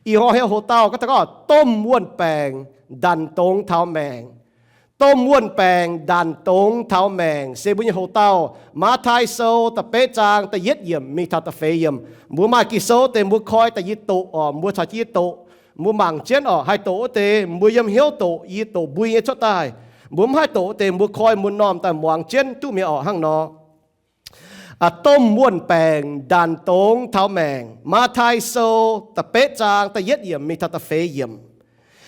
Ih hnoi heuc hoc-dauh gorngv taux gorngv domh wuon-baengc ndanc dongz taux maengc. Domh wuon-baengc ndanc dongz taux maengc se mbuo nyei hoc-dauh Matv^tai Sou da'betv zaang da'yietv yiemc mingh taux da'feix yiemc. Mbuo maaih Ging-Sou deix mbuo koi daaih yie doqc oc, mbuo caux jienv yie doqc. Mbuo mangc jienv oc, haih doqc wuov deix mbuo yiem hnyouv doqc, yie doqc mbuo nyei cuotv daaih. Mbuo mv haih doqc wuov deix mbuo koi mbuo m'normh daaih muangx jienv duqv mi'aqv oc. Hnangv nor, domh wuon-baengc ndanc dongz taux maengc. Matv^tai Sou da'betv zaang da'yietv yiemc mingh taux da'feix yiemc.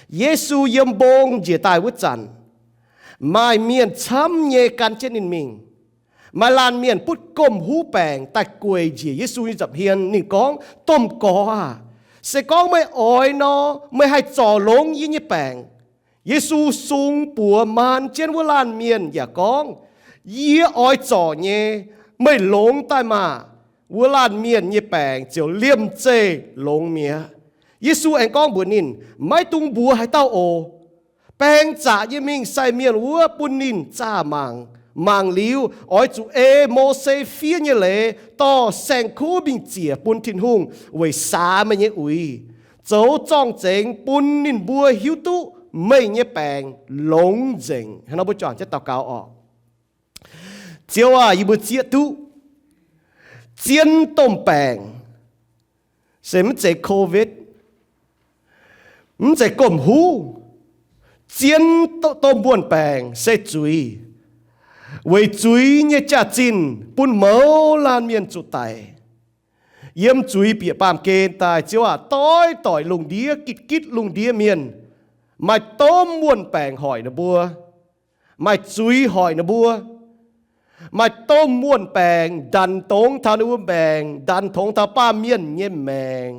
Yesu yiem mbong njiec daaih wuov zanc, maaih mienh camv nyei gan jienv ninh mingh. Maaih laanh mienh butv gomh huv baengc daaih gueic njiec Yesu nyei nza'hmien. Ninh gorngv, Domh Gorx aah! Se gorngv meih oix nor, meih haih zorc longx yie nyei baengc. Yesu sung buoz maan jienv wuov laanh mienh yaac gorngv, Yie oix zorc nyei. Meih longx daaih maah! Wuov laanh mienh nyei baengc ziouc liemh zeih longx mi'aqv. Yesu aengx gorngv mbuox ninh, Maiv dungx mbuox haaix dauh oc. Baeng zaqc nyei mingh sai mienh wuov bun ninh zaah mangc. Mangc liuz, oix zuqc ei Mose fiev nyei leiz dorh saeng-kuv mingh ziec bun Tin-Hungh weic saax meih nyei uix, zoux zorng-zengx bun ninh mbuo hiuv duqv meih nyei baengc longx nzengc. Hnangv nor mbuo juangc jienv daux gaux oc. Ziouv aah! Yie mbuo zieqv duqv zien domh baengc se mv zeiz COVID, mv zeiz gomh huv. Zien domh wuon-baengc se zuiz, weic zuiz nyei jaax-zinh bun mouz laanh mienh zuqc daic. Yiem zuiz bieqc baamh gen daaih, Ziouv aah! Doix-doix lungh ndiev, gitv-gitv lungh ndiev mienh, maaih domh wuon-baengc hoic ninh mbuo, maaih zuiz hoic ninh mbuo, maaih domh wuon-baengc ndanc dongz taux ninh mbuo maengc, ndanc dongz taux baamh mienh nyei maengc.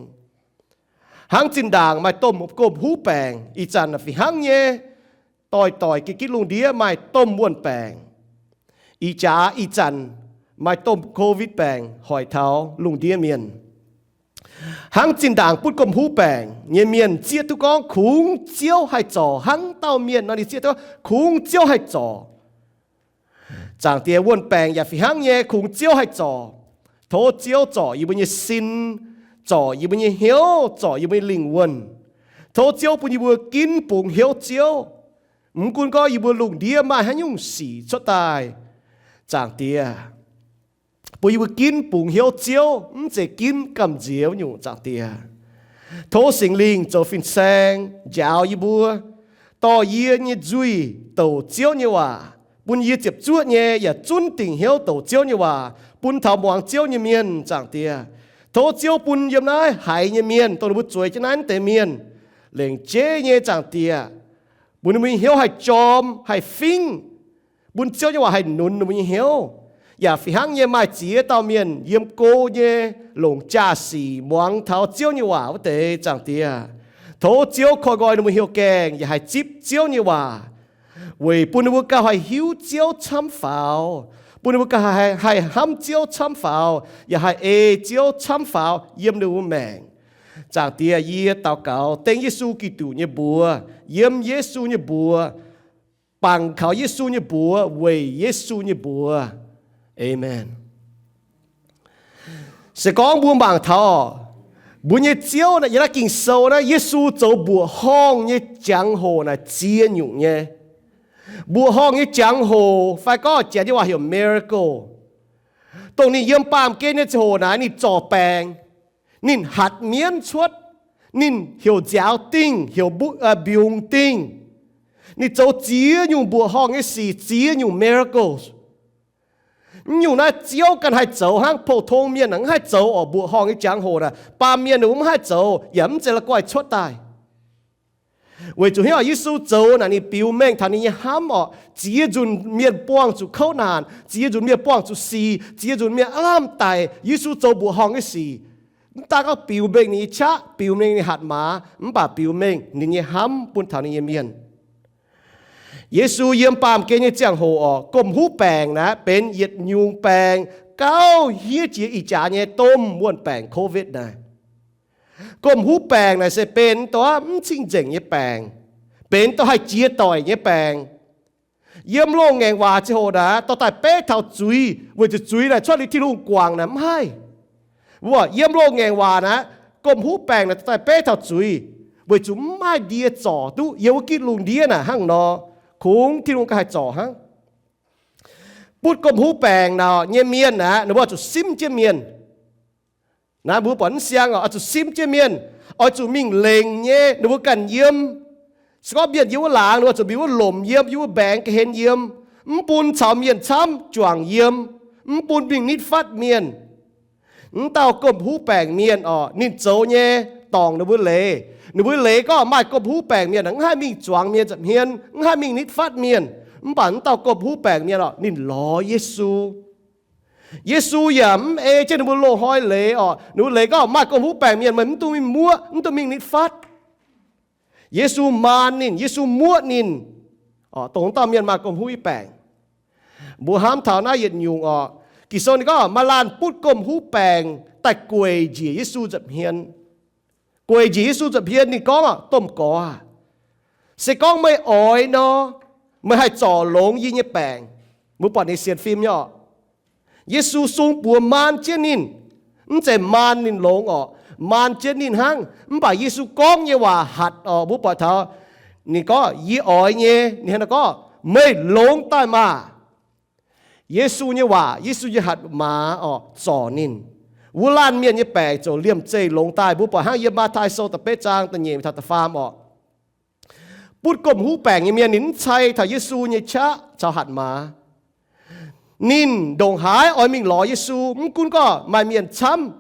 Hnangv zinh ndaangc maaih domh gomh huv baengc, ih zanc fih hnangv nyei, doix-doix gitv-gitv lungh ndiev maaih domh wuon-baengc. Ih jaax ih zanc maaih domh COVID baengc hoic taux lungh ndiev mienh. Hnangv zinh ndaangc butv gomh huv baengc nyei mienh zieqv duqv gorngv kungx Ziouv haih zorc. Hnangv dauh mienh nor ninh zieqv duqv kungx Ziouv haih zorc. Zaangc Diex, wuon-baengc yaac fih hnangv nyei, kungx Ziouv haih zorc. Tov Ziouv zorc yie mbuo nyei sin, zorc yie mbuo nyei hnyouv, zorc yie mbuo nyei lingh wuonh. Tov Ziouv bun yie mbuo ginv bungx hnyouv Ziouv. Mv gunv gorngv yie mbuo lungh ndiev maaih haaix nyungc sic cuotv daaih, Zaangc Diex, bun yie mbuo ginv bungx hnyouv Ziouv, mv zeiz ginv gamh nziex wuov nyungc, Zaangc Diex. Tov Singx Lingh zoux fin-saeng njaaux yie mbuo, dorh yie nyei nzuih douc Ziouv nyei waac, bun yie ziepc zuoqv nyei yaac zunv dingc hnyouv douc Ziouv nyei waac bun taux muangx Ziouv nyei mienh, Zaangc Diex. Tov Ziouv bun yiem naaiv haiz nyei mienh, dongh ninh mbuo zueiz jienv naaiv deix mienh, lengc jeiv nyei, Zaangc Diex, bun ninh mbuo nyei hnyouv haih jorm, haih fingv, bun Ziouv nyei waac haih nunz ninh mbuo nyei hnyouv. Yaac fih hnangv nyei maaih ziex dauh mienh yiem go nyei longc jaa-sic muangx taux Ziouv nyei waac wuov deix, Zaangc Diex, tov Ziouv koi nqoi ninh mbuo hnyouv gaengh yaac haih zipv Ziouv nyei waac, weic bun ninh mbuo gauh haih hiuv Ziouv camv faaux, bun ninh mbuo gauh haih, haih hnamv Ziouv camv faaux, yaac haih ei Ziouv camv faaux yiem ninh mbuo maengc. Zaangc Diex, yie daux gaux dengv Yesu Giduc nyei mbuox, yiem Yesu nyei mbuox, bangc kaux Yesu nyei mbuox, weic Yesu nyei mbuox. Aamen. Se gorngv mbuo mangc taux mbuo nyei Ziouv naaiv, yiem naaiv Ging-Sou naaiv, Yesu zoux mbuoqc horngh nyei jangx-hoc naaic ziex nyungc nyei. Mbuoqc horngh nyei jangx-hoc fai gorngv Janx nyei waac heuc miracle, dongh ninh yiem baamh gen nyei ziangh hoc naaic ninh zorc baengc, ninh hatc mienv cuotv, ninh heuc nziaaux dingh, heuc mbiungc dingh. Ninh zoux ziex nyungc mbuoqc horngh nyei sic, ziex nyungc miracles. Nyungc naaiv Ziouv ganh haih zoux, hnangv pou-tong mienh mv haih zoux oc. Mbuoqc horngh nyei jangx-hoc naaic baamh mienh mv haih zoux yaac mv zeiz la'guaih cuotv daaih. Weic zuqc hnangv Yesu zoux naaic ninh biux mengh taux ninh nyei hnamv oc. Ziex nzunc mienh buangh zuqc kouv naanc, ziex nzunc mienh buangh zuqc sic, ziex nzunc mienh aav lamh daic, Yesu zoux mbuoqc horngh nyei sic. Mv daaih gorngv biux mengh ninh nyei qaqv, biux mengh ninh hatc maaz, mv baac biux mengh ninh nyei hnamv bun taux ninh nyei mienh. Yesu yiem baamh gen nyei ziangh hoc oc, gomh huv baengc naaic benx yietc nyungc baengc gauh hniev jiex ih jaax nyei domh wuon-baengc COVID naaic. Gomh huv baengc naaic se benx dongh mv cing-nzengc nyei baengc, benx dongh haih jiex doic nyei baengc. Yiem loz-ngaengc waac ziangh hoc naaic dorh daaih beiv taux zuiz, weic zuqc zuiz naaic cuotv liuz Tin-Hungh guangc naaic mv haih. Wuov yiem loz-ngaengc waac naaic Gomh huv baengc naaic daaih beiv taux zuiz, weic zuqc mv maaih ndie zorc duqv yiem wuov gitv lungh ndiev naaic hnangv nor. Kungx Tin-Hungh ganh haih zorc hnangv. Butv gomh huv baengc naaic nyei mienh aeqv, ninh mbuo oix zuqc simv jienv mienh. Naaiv mbuo buatc mv siang oc, oix zuqc simv jienv mienh, oix zuqc mingh lengc nyei ninh mbuo ganh yiem. Se gorngv mienh yiem wuov laangz, ninh mbuo oix zuqc mingh wuov lomc yiem, yiem wuov mbaengx ga'hlen yiem, mv bun caux mienh camv juangc yiem, mv bun mingh nitv fatv mienh. Mv dauh gomh huv baengc mienh oc, ninh zoux nyei dorngc ninh mbuo leiz. Ninh mbuo leiz gorngv maaih gomh huv baengc mienh mv haih mingh zuangx mienh nza'hmien, mv haih mingh nitv fatv mienh. Mv baac mv dauh gomh huv baengc mienh oc, ninh lorz Yesu. Yesu yaac mv ei jienv ninh mbuo loz-hnoi leiz oc. Ninh mbuo leiz gorngv maaih gomh huv baengc mienh meih mv dungx mingh muoqv, mv dungx mingh nitv fatv. Yesu maan ninh, Yesu muoqv ninh, dongh wuov dauh mienh maaih gomh huv baengc. Mbuo hnamv taux naaiv yietc nyungc oc. Ging-Sou ninh gorngv maaih laanh butv gomh huv baengc daaih gueic njiec Yesu nza'hmien. Gueic njiec Yesu nza'hmien, ninh gorngv, Domh Gorx aah, se gorngv meih oix nor, meih haih zorc longx yie nyei baengc. Mbuo buatc ninh sienx fim nyei oc. Yesu sung buoz maan jienv ninh, mv zeiz maan ninh longx oc, maan jienv ninh hnangv. Mv baac Yesu gorngv nyei waac hatc oc, mbuo buatc taux ninh gorngv, Yie oix nyei. Ninh hnangv naaiv gorngv, Meih longx daaih maah! Yesu nyei waac, Yesu nyei hatc maaz oc, zorc ninh. Wuov laanh mienh nyei baengc ziouc liemh zeih longx daaih. Mbuo buatc hnangv yiem Matv^tai Sou da'betv zaang da'nyeic taux da'faam oc. Butv gomh huv baengc nyei mienh ninh mv cai taux Yesu nyei qaqv caux hatc maaz. Ninh ndongc haaix oix mingh lorz Yesu, mv gunv gorngv maaih mienh camv,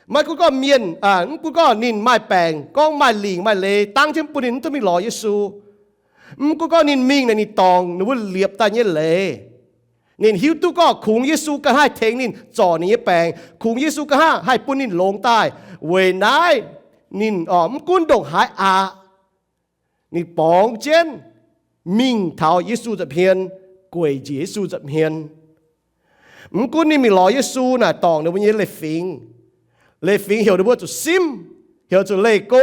maiv gunv gorngv mienh, mv gunv gorngv ninh maaih baengc, gorngv maaih lingc maaih leiz dangv jienv bun ninh mv duqv mingh lorz Yesu. Mv gunv gorngv ninh mingh naaic ninh dorngc ninh mbuo liepc daaih nyei leiz. Ninh hiuv duqv gorngv kungx Yesu ganh haih tengx ninh zorc ninh nyei baengc, kungx Yesu ganh haih bun ninh longx daaih. Weic naaiv ninh mv gunv ndongc haaix aqc, ninh borngz jienv mingh taux Yesu nza'hmien, gueic njiec Yesu nza'hmien. Mv gunv ninh mingh lorz Yesu naaic dorngc ninh mbuo nyei leiz-fingx. Leiz-fingx heuc ninh mbuo zuqc simv, heuc zuqc leih go.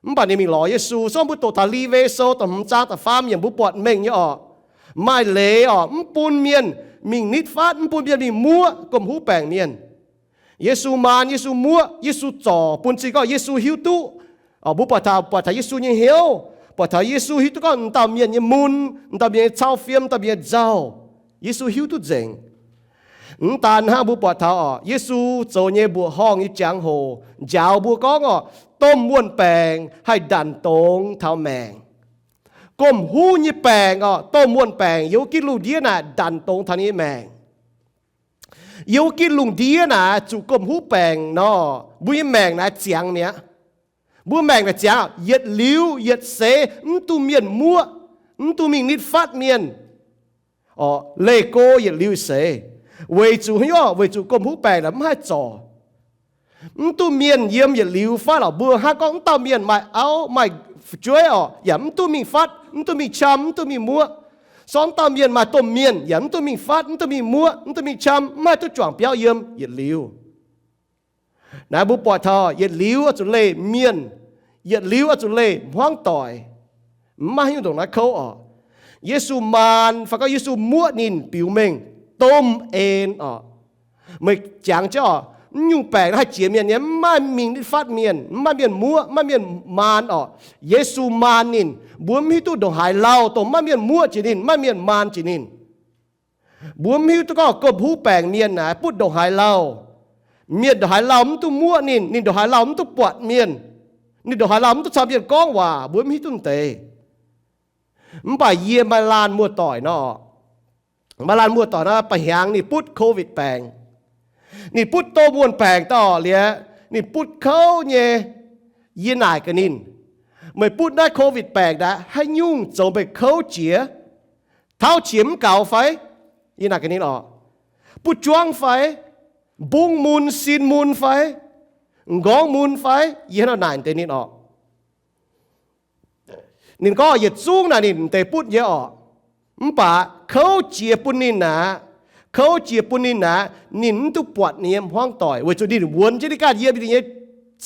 Mv baac ninh mingh lorz Yesu. Sou mbuo doqc taux Liwe Sou da'hmz zaang da'faam yiemc mbuo buatc mengh nyei oc. Maaih leiz oc, mv bun mienh mingh nitv fatv, mv bun mienh mingh muoqv gomh huv baengc mienh. Yesu maan, Yesu muoqv, Yesu zorc, bun cing gorngv Yesu hiuv duqv. Mbuo buatc taux, buatc taux Yesu nyei hnyouv, buatc taux Yesu hiuv duqv gorngv m'dauh mienh nyei mun, m'dauh mienh nyei cau fiem, m'dauh mienh nyei nzauh. Yesu hiuv duqv nzengc. Mv daan hnangv, mbuo buatc taux oc, Yesu zoux nyei mbuoqc horngh nyei jangx-hoc njaaux mbuo gorngv oc, domh wuon-baengc haih ndanc dongz taux maengc. Gomh huv nyei baengc oc, domh wuon-baengc yiem wuov gitv lungh ndiev naaic ndanc dongz taux ninh nyei maengc. Yiem wuov gitv lungh ndiev naaic zuqc gomh huv baengc nor, mbuo nyei maengc naaic ziangx mi'aqv. Mbuo maengc naaic ziangx, yietc liuz yietc seix mv duqv mienh muoqv, mv duqv mingh nitv fatv mienh. Leih go yietc liuz seix, weic zuqc haaix nyungc? Weic zuqc gomh huv baengc naaic mv haih zorc. Mv duqv mienh yiem yietc liuz fatv oc. Mbuo hnangv gorngv mv dauh mienh maaih auv maaih fu'jueiv oc, yaac mv duqv mingh fatv, mv duqv mingh qam, mv duqv mingh muoqv. Sorng mv dauh mienh maaih domh mienh yaac mv duqv mingh fatv, mv duqv mingh muoqv, mv duqv mingh qam, mv haih duqv juangc biauv yiem yietc liuz. Naaiv mbuo buatc taux yietc liuz oix zuqc leih mienh, yietc liuz oix zuqc leih hmuangv doic. Mv maaih haaix nyungc ndongc naaiv kouv oc. Yesu maan fai gorngv Yesu muoqv ninh biux mengh domh en oc. Meih jangx jienv oc, mv nyungc baengc haih jiex mienh nyei, mv maaih mingh nitv fatv mienh, mv maaih mienh muoqv, mv maaih mienh maan oc. Yesu maan ninh, mbuo mv hiuv duqv ndongc haaix lauh dongh mv maaih mienh muoqv jiex ninh, mv maaih mienh maan jiex ninh. Mbuo mv hiuv duqv gorngv gomh huv baengc mienh naaic butv ndongc haaix lauh. Mienh ndongc haaix lauh mv duqv muoqv ninh, ninh ndongc haaix lauh mv duqv buatc mienh, ninh ndongc haaix lauh mv duqv caux mienh gorngv waac, mbuo mv hiuv duqv deix. Mv baac yie maaih laanh muoz-doic nor, maaih laanh muoz-doic nor, ba'hnyangx ninh butv COVID baengc. Ninh butv domh wuon-baengc daaih liuz, ninh butv kouv nyei. Yie naaic gaax ninh, meih butv naaiv COVID baengc naaic, haaix nyungc zoux meih kouv jiex? Tauv qiex mv gaux fai? Yie naaic gaax ninh oc. Butv juangv fai? Mbungv mun, sin mun fai? M'nqorngv mun fai? Yie hnangv naaic deix ninh oc. Ninh gorngv yietc zungv naaic ninh m'deix butv nyei oc. Mv baac kouv jiex bun ninh aqv. Kouv jiex bun ninh aqv, ninh mv duqv buatc ninh nyei hmuangv doic weic zuqc ninh wuonx jienv ninh ganh yiem ninh nyei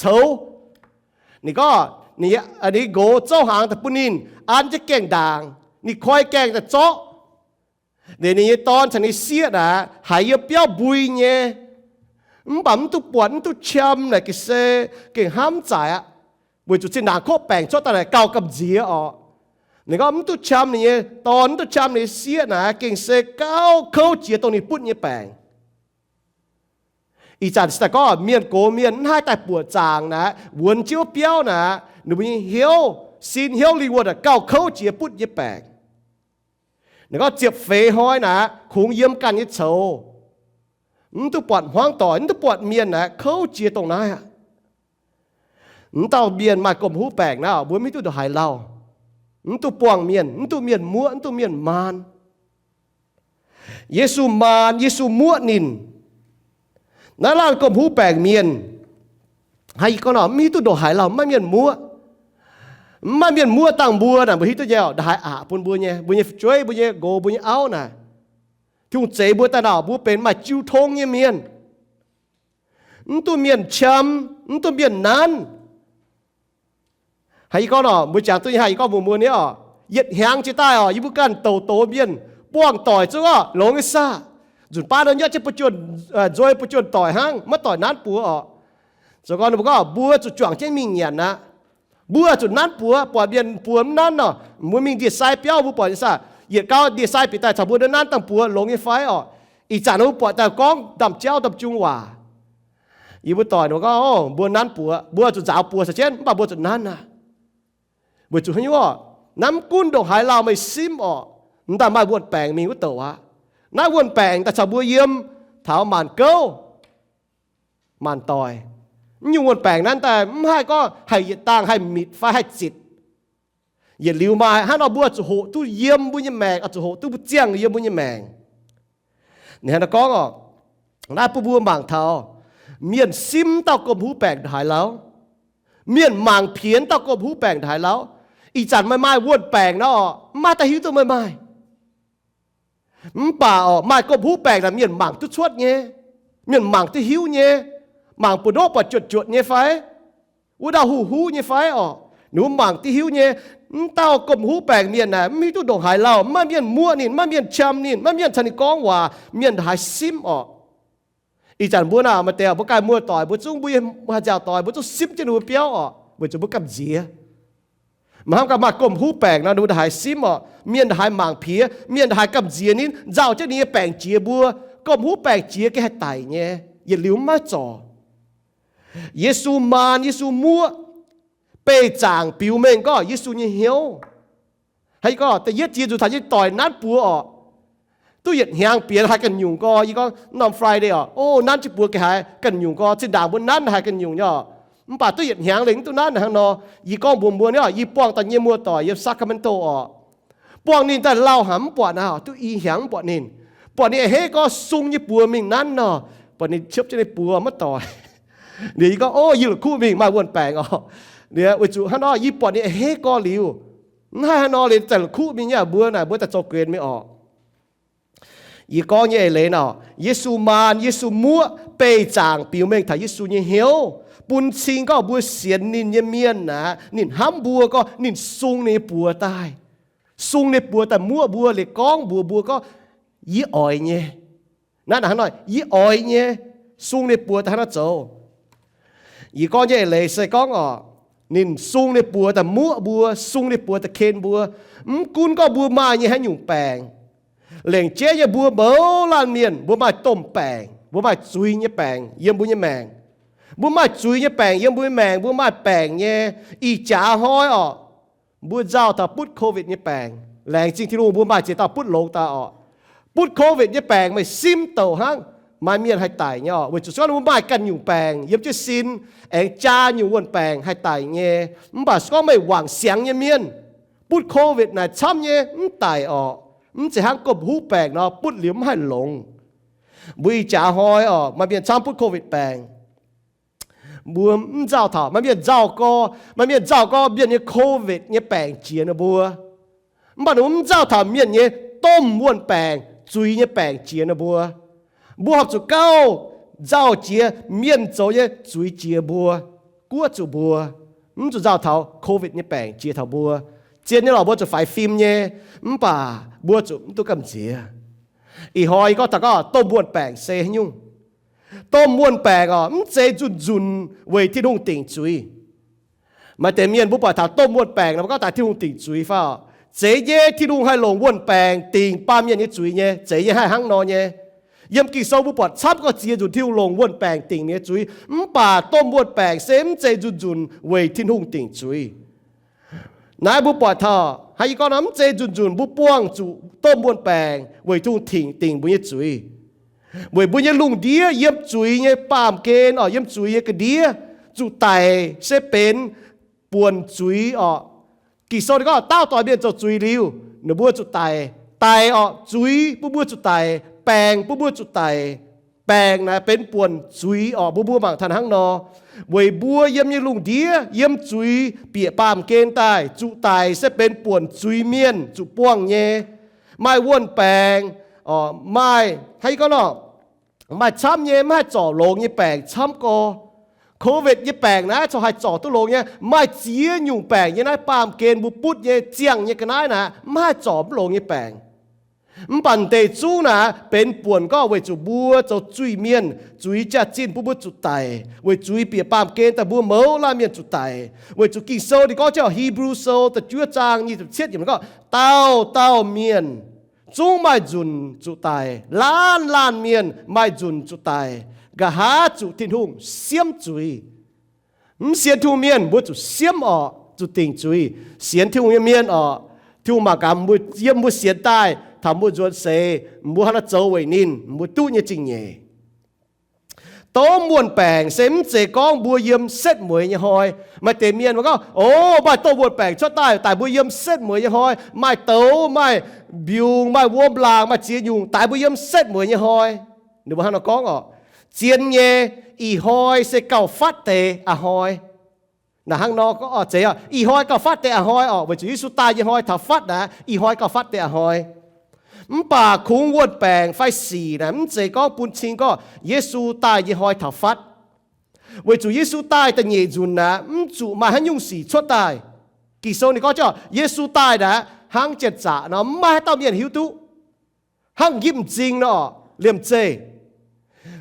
coux. Ninh gorngv ninh nqox zouv hnaangx daaih bun ninh, an jienv gaengh ndaangc, ninh koi gaengh daaih zorqv. Ninh nyei dorn caux ninh sieqv aqv, haiz yiem biauv mbui nyei. Mv baac mv duqv buatc, mv duqv qam naaic gengh se, gengh hnamv zaaic aqv. Weic zuqc zinh ndaangc kov baengc cuotv daaih naaic gauh gamh nziex orqc. Ninh gorngv mv duqv qam ninh nyei dorn, mv duqv qam ninh nyei sieqv naaic gengh se gauh kouv jiex dongh ninh butv nyei baengc. Ih zanc se daaih gorngv mienh gox mienh mv haih daaih buoqc zaangc naaic, wuonx jienv biauv naaic, ninh mbuo nyei hnyouv, sin hnyouv lingh wuonh naaic gauh kouv jiex butv nyei baengc. Ninh gorngv ziepc feix hnoi naaic kungx yiem ganh nyei coux, mv duqv buatc hmuangv doic, mv duqv buatc mienh naaic kouv jiex dongh naaiv aqv. Mv dauh mienh maaih gomh huv baengc naaiv, mbuo mv hiuv duqv ndongc haaix lauh. Mv duqv buangh mienh, mv duqv mienh muoqv, mv duqv mienh maan. Yesu maan, Yesu muoqv ninh. Naaiv laanh gomh huv baengc mienh, haaix gorngv nor, mv hiuv duqv ndongc haaix lauh, mv maaih mienh muoqv. Mv maaih mienh muoqv dangh mbuo naaic, mbuo hiuv duqv nyei, ndongc haaix aqc bun mbuo nyei, mbuo nyei fu'jueiv, mbuo nyei nqox, mbuo nyei auv naaic. Tin-Hungh zeix mbuo daaih nor, mbuo benx maaih jiu tong nyei mienh. Mv duqv mienh qam, mv duqv mienh nanv. Haaix yie gorngv nor, mbuo jangx duqv nyei haih yie gorngv mbuox mbuo nyei orqc, yietc hnyangx jiex daaih orqc, yie mbuo ganh douc douc mienh buangh doic zungv orqc, longx nyei saah. Nzunc baav nor nyatv jienv buo juonh, nzuei buo juonh doic hnangv, maiv doic nanv buoz orqc. Zoux gau ninh mbuo gorngv mbuo zuqc juangc jienv mingh nyanc aqv. Mbuo zuqc nanv buoz, buatc mienh buoz mv nanv nor, mbuo mingh ndie-sai biauv mbuo buatc nyei saah, yietc gau ndie-sai bieqc daaih caux mbuo nanv dangh buoz longx nyei fai orqc. Ih zanc mbuo buatc daaih gorngv ndaamv-jauv ndaamv-jung waac. Yie mbuo doic ninh mbuo gorngv, mbuo nanv buoz, mbuo zuqc nzaaux buoz caux jienv, mv baac mbuo zuqc nanv aqv. Weic zuqc haaix nyungc orqc? Naaiv mv gunv ndongc haaix lauh meih simv orqc, mv daaih maaih wuon-baengc mingh wuov douc aqv. Naaiv wuon-baengc daaih caux mbuo yiem taux maanc gouv, maanc doic. Mv nyungc wuon-baengc naaiv daaih mv haih gorngv haih yietc dangh haih mitc fai haih zitc. Yietc liuz maaih hnangv nor mbuo zuqc hoqc duqv yiem mbuo nyei maengc, oix zuqc hoqc duqv mbuo ziangh yiem mbuo nyei maengc. Ninh hnangv naaiv gorngv orqc, naaiv bun mbuo mangc taux mienh simv dauh gomh huv baengc ndongc haaix lauh, mienh mangc piex dauh gomh huv baengc ndongc haaix lauh. Ih zanc meih maaih wuon-baengc nor orqc, mv maaih daaih hiuv duqv meih maaih. Mv baac orqc, maaih gomh huv baengc naaic mienh mangc duqv cuotv nyei, mienh mangc duqv hiuv nyei, mangc buoz-ndoqv buatc juotc juotc nyei fai, wuov dauh huv huv nyei fai orqc, ninh mbuo mangc duqv hiuv nyei. Mv dauh gomh huv baengc mienh naaic mv hiuv duqv ndongc haaix lauh, mv maaih mienh muoqv ninh, mv maaih mienh qam ninh, mv maaih mienh caux ninh gorngv waac, mienh ndongc haaix simv orqc. Ih zanc mbuo naaic maaih deix mbuo ganh muoz-doic mbuo zungv, mbuo nyei haaix nziaauc doic mbuo zungv simv jienv ninh mbuo biauv orqc, weic zuqc mbuo gamh nziex. Mv hnamv gaax maaih gomh huv baengc nor, ninh mbuo ndongc haaix simv orqc, mienh ndongc haaix mangc piex, mienh ndongc haaix gamh nziex ninh, nzauh jienv ninh nyei baengc jiex mbuo. Gomh huv baengc jiex gengh haih daic nyei, yietc liuz mv maaih zorc. Yesu maan, Yesu muoqv, beih zaangc biux mengh gorngv Yesu nyei hnyouv. Haaix gorngv da'yietv jiex nzunc taux nyei doic nanv buoz orqc, duqv yietc hnyangx bieqc haiz ganh nyungc gorx. Yie gorngv norm Friday orqc, o, nanv jienv buoz ga'haaix ganh nyungc gorx, zinh ndaangc mbuo nanv haiz ganh nyungc nyei orqc. Mv baac duqv yietc hnyangx lengc mv duqv nanv hnangv nor. Yie gorngv mbuox mbuo nyei orqc, yie buangh daaih nyei muoz-doic yiem Sacramento orqc, buangh ninh daaih lauh haic mv buatc naaic, duqv i hnyangx mv buatc ninh. Buatc ninh a'hneiv gorx sung nyei buoz mingh nanv nor, buatc ninh ciepv jienv ninh buoz maiv doic. Liuz yie gorngv, o, yie la'kuqv mingh maaih wuon-baengc orqc. Liuz weic zuqc hnangv nor yie buatc ninh a'hneiv gorx liuz, mv haih hnangv nor liuz daaih la'kuqv mingh nyei aqv. Mbuo naaic mbuo daaih zoux guenx mingh orqc. Yie gorngv nyei eix leiz nor, Yesu maan, Yesu muoqv beih zaangc biux mengh taux Yesu nyei hnyouv, bun cing gorngv mbuo sienx ninh nyei mienh aqv, ninh hnamv mbuo gorngv ninh sung ninh nyei buoz daaih. Sung ninh buoz daaih muoqv mbuo, liuz gorngv mbuox mbuo gorngv, yie oix nyei. Naaiv hnangv nor, yie oix nyei. Sung ninh buoz daaih hnangv nor zoux. Yie gorngv nyei eix leiz se gorngv orqc, ninh sung ninh buoz daaih muoqv mbuo, sung ninh buoz daaih ken mbuo. Mv gunv gorngv mbuo maaih nyei haaix nyungc baengc, lengc jeiv nyei mbuo mouz laanh mienh mbuo maaih domh baengc, mbuo maaih zuiz nyei baengc yiem mbuo nyei maengc. Mbuo maaih zuiz nyei baengc yiem mbuo nyei maengc, mbuo maaih baengc nyei. Ih jaax hnoi orqc, mbuo nzauh taux butv covid nyei baengc. Laengz zingh Tin-Hungh mbuo maaih ziex dauh butv longx daaih orqc. Butv covid nyei baengc meih simv douc hnangv, maaih mienh haih daic nyei orqc. Weic zuqc se gorngv mbuo maaih ganh nyungc baengc yiem jienv sin, aengx jaa nyungc wuon-baengc haih daic nyei. Mv baac se gorngv meih wangc siangx nyei mienh, butv covid naaic camv nyei mv daic orqc. Mv zeiz hnangv gomh huv baengc nor butv liuz mv haih longx. Mbuo ih jaax hnoi orqc, maaih mienh camv butv covid baengc. Mbuo mv nzauh taux maaih mienh nzauh gorx, maaih mienh nzauh gorx mienh nyei covid nyei baengc jiex ninh mbuo. Mv baac ninh mbuo mv nzauh taux mienh nyei domh wuon-baengc, zuiz nyei baengc jiex ninh mbuo. Mbuo horpc zuqc gauh nzauh jiex mienh zoux nyei zuiz jiex mbuo, guoqv zuqc mbuo. Mv zuqc nzauh taux covid nyei baengc jiex taux mbuo. Zien nyei lorqc, mbuo zuqc faix fim nyei, mv baac mbuo zuqc mv duqv gamh nziex. Ih hnoi yie gorngv taux gorngv domh wuon-baengc se haaix nyungc. Domh wuon-baengc orqc, mv zeiz nzunc-nzunc weic Tin-Hungh dingc zuiz. Maaih deix mienh mbuo buatc taux domh wuon-baengc nor, mbuo gorngv daaih Tin-Hungh dingc zuiz fai orqc? Zeiz nyei, Tin-Hungh haih longc wuon-baengc dingc baamh mienh nyei zuiz nyei. Zeiz nyei, haih hnangv nor nyei. Yiem Ging-Sou mbuo buatc camv gorx ziex nzunc Tin-Hungh longc wuon-baengc dingc mienh nyei zuiz. Mv baac domh wuon-baengc se mv zeiz nzunc-nzunc weic Tin-Hungh dingc zuiz. Naaiv mbuo buatc taux, hnangv yie gorngv nor, mv zeiz nzunc-nzunc mbuo buangh zuqc domh wuon-baengc weic Tin-Hungh dingc mbuo nyei zuiz. Weic mbuo nyei lungh ndiev yiem zuiz nyei baamh gen orqc, yiem zuiz nyei ga'ndiev, zuqc daic se benx buonc zuiz orqc. Ging-Sou ninh gorngv, dauh doic mienh zoux zuiz liuz, ninh mbuo zuqc daic. Daic orqc, zuiz bun mbuo zuqc daic, baengc bun mbuo zuqc daic. Baengc naaiv benx buonc zuiz orqc. Mbuo, mbuo mangc taux hnangv nor, weic mbuo yiem nyei lungh ndiev yiem zuiz bieqc baamh gen daaih, zuqc daic se benx buonc zuiz mienh zuqc buangh nyei. Maaih wuon-baengc, maaih, hnangv yie gorngv nor, maaih camv nyei mv haih zorc longx nyei baengc camv gorx. Covid nyei baengc naaiv corc haih zorc duqv longx nyei. Maaih ziex nyungc baengc nyei naaiv baamh gen mbuo butv nyei ziangh nyei ga'naaiv naaiv mv haih zorc mv longx nyei baengc. Mv baac deix zungv naaiv benx buonc gorngv weic zuqc mbuo zoux zuiz-mienh, zuiz jaax-zinh bun mbuo zuqc daic, weic zuiz bieqc baamh gen daaih mbuo mouz laanh mienh zuqc daic, weic zuqc Ging-Sou ninh gorngv jienv Hebrew Sou da'juov zaang nyic ziepc cietv yiemc gorngv, dauh dauh mienh zungv maaih nzunc zuqc daic, laanh laanh mienh maaih nzunc zuqc daic, nqa'haav zuqc Tin-Hungh siemv zuiz. Mv sienx Tin-Hungh mienh mbuo zuqc siemv orqc, zuqc dingc zuiz. Sienx Tin-Hungh nyei mienh orqc, Tin-Hungh mangc gaax mbuo yiem mbuo sienx daaih taux mbuo nzuonx seix, mbuo hnangv naaiv zoux weic ninh, mbuo duqv nyei zingh nyeic. Domh wuon-baengc se mv zeiz gorngv mbuo yiem setv mueiz nyei hnoi. Maaih deix mienh mbuo gorngv, o, maaih domh wuon-baengc cuotv daaih, daaih mbuo yiem setv mueiz nyei hnoi, maaih douz, maaih mbiungc, maaih wuom laangc, maaih ziex nyungc, daaih mbuo yiem setv mueiz nyei hnoi. Ninh mbuo hnangv nor gorngv orqc, zien nyei, ih hnoi se gauh fatv deix a'hnoi. Naaiv hnangv nor gorngv orqc, zeiz orqc, ih hnoi gauh fatv deix a'hnoi orqc, weic zuqc Yesu daaih nyei hnoi taux fatv naaiv, ih hnoi gauh fatv deix a'hnoi. Mv baac kungx wuon-baengc fai sic naaiv mv zeiz gorngv bun cing gorngv Yesu daaih nyei hnoi taux fatv. Weic zuqc Yesu daaih da'nyeic nzunc naaiv mv zuqc maaih haaix nyungc sic cuotv daaih. Ging-Sou ninh gorngv jienv Yesu daaih naaiv hnangv janx-zaqc nor, mv maaih haaix dauh mienh hiuv duqv. Hnangv njipv m'zing nor, liemh zeih.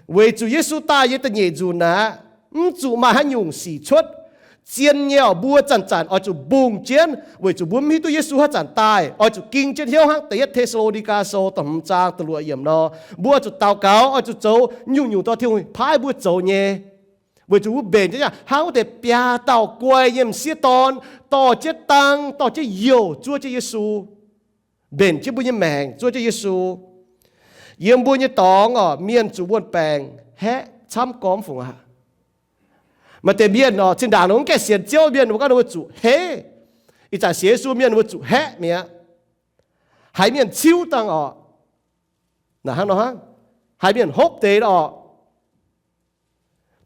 Weic zuqc Yesu daaih nyei da'nyeic nzunc naaiv mv zuqc maaih haaix nyungc sic cuotv. Zien nyei orqc, mbuo zanc-zanc oix zuqc mbungh jienv, weic zuqc mbuo mv hiuv duqv Yesu haaix zanc daaih, oix zuqc ging jienv hnyouv hnangv Da'yietv Te^saa^lo^ni^gaa Sou da'hmz zaang da'luoqc yiemc nor, mbuo oix zuqc daux gaux, oix zuqc zoux nyungc-nyungc dorh Tin-Hungh paaiv mbuo zoux nyei. Weic zuqc mbuo mbenc jienv hnangv wuov deix biaa dauh guai nyei m'sieqv dorn, dorh jienv dang, dorh jienv youh zuov jienv Yesu, mbenc jienv mbuo nyei maengc zuov jienv Yesu. Yiem mbuo nyei dorngx orqc, mienh zuqc wuon-baengc haeqv camv gormx fungc aqv. Maaih deix mienh orqc, zinh ndaangc ninh mv gaengh sienx Ziouv mienh, mbuo gorngv ninh mbuo zuqc heiv. Ih zanc sienx Yesu mienh ninh mbuo zuqc haeqv mi'aqv. Haiz mienh ciuv dangh orqc, naaic hnangv nor hnangv, haiz mienh hopv deix orqc,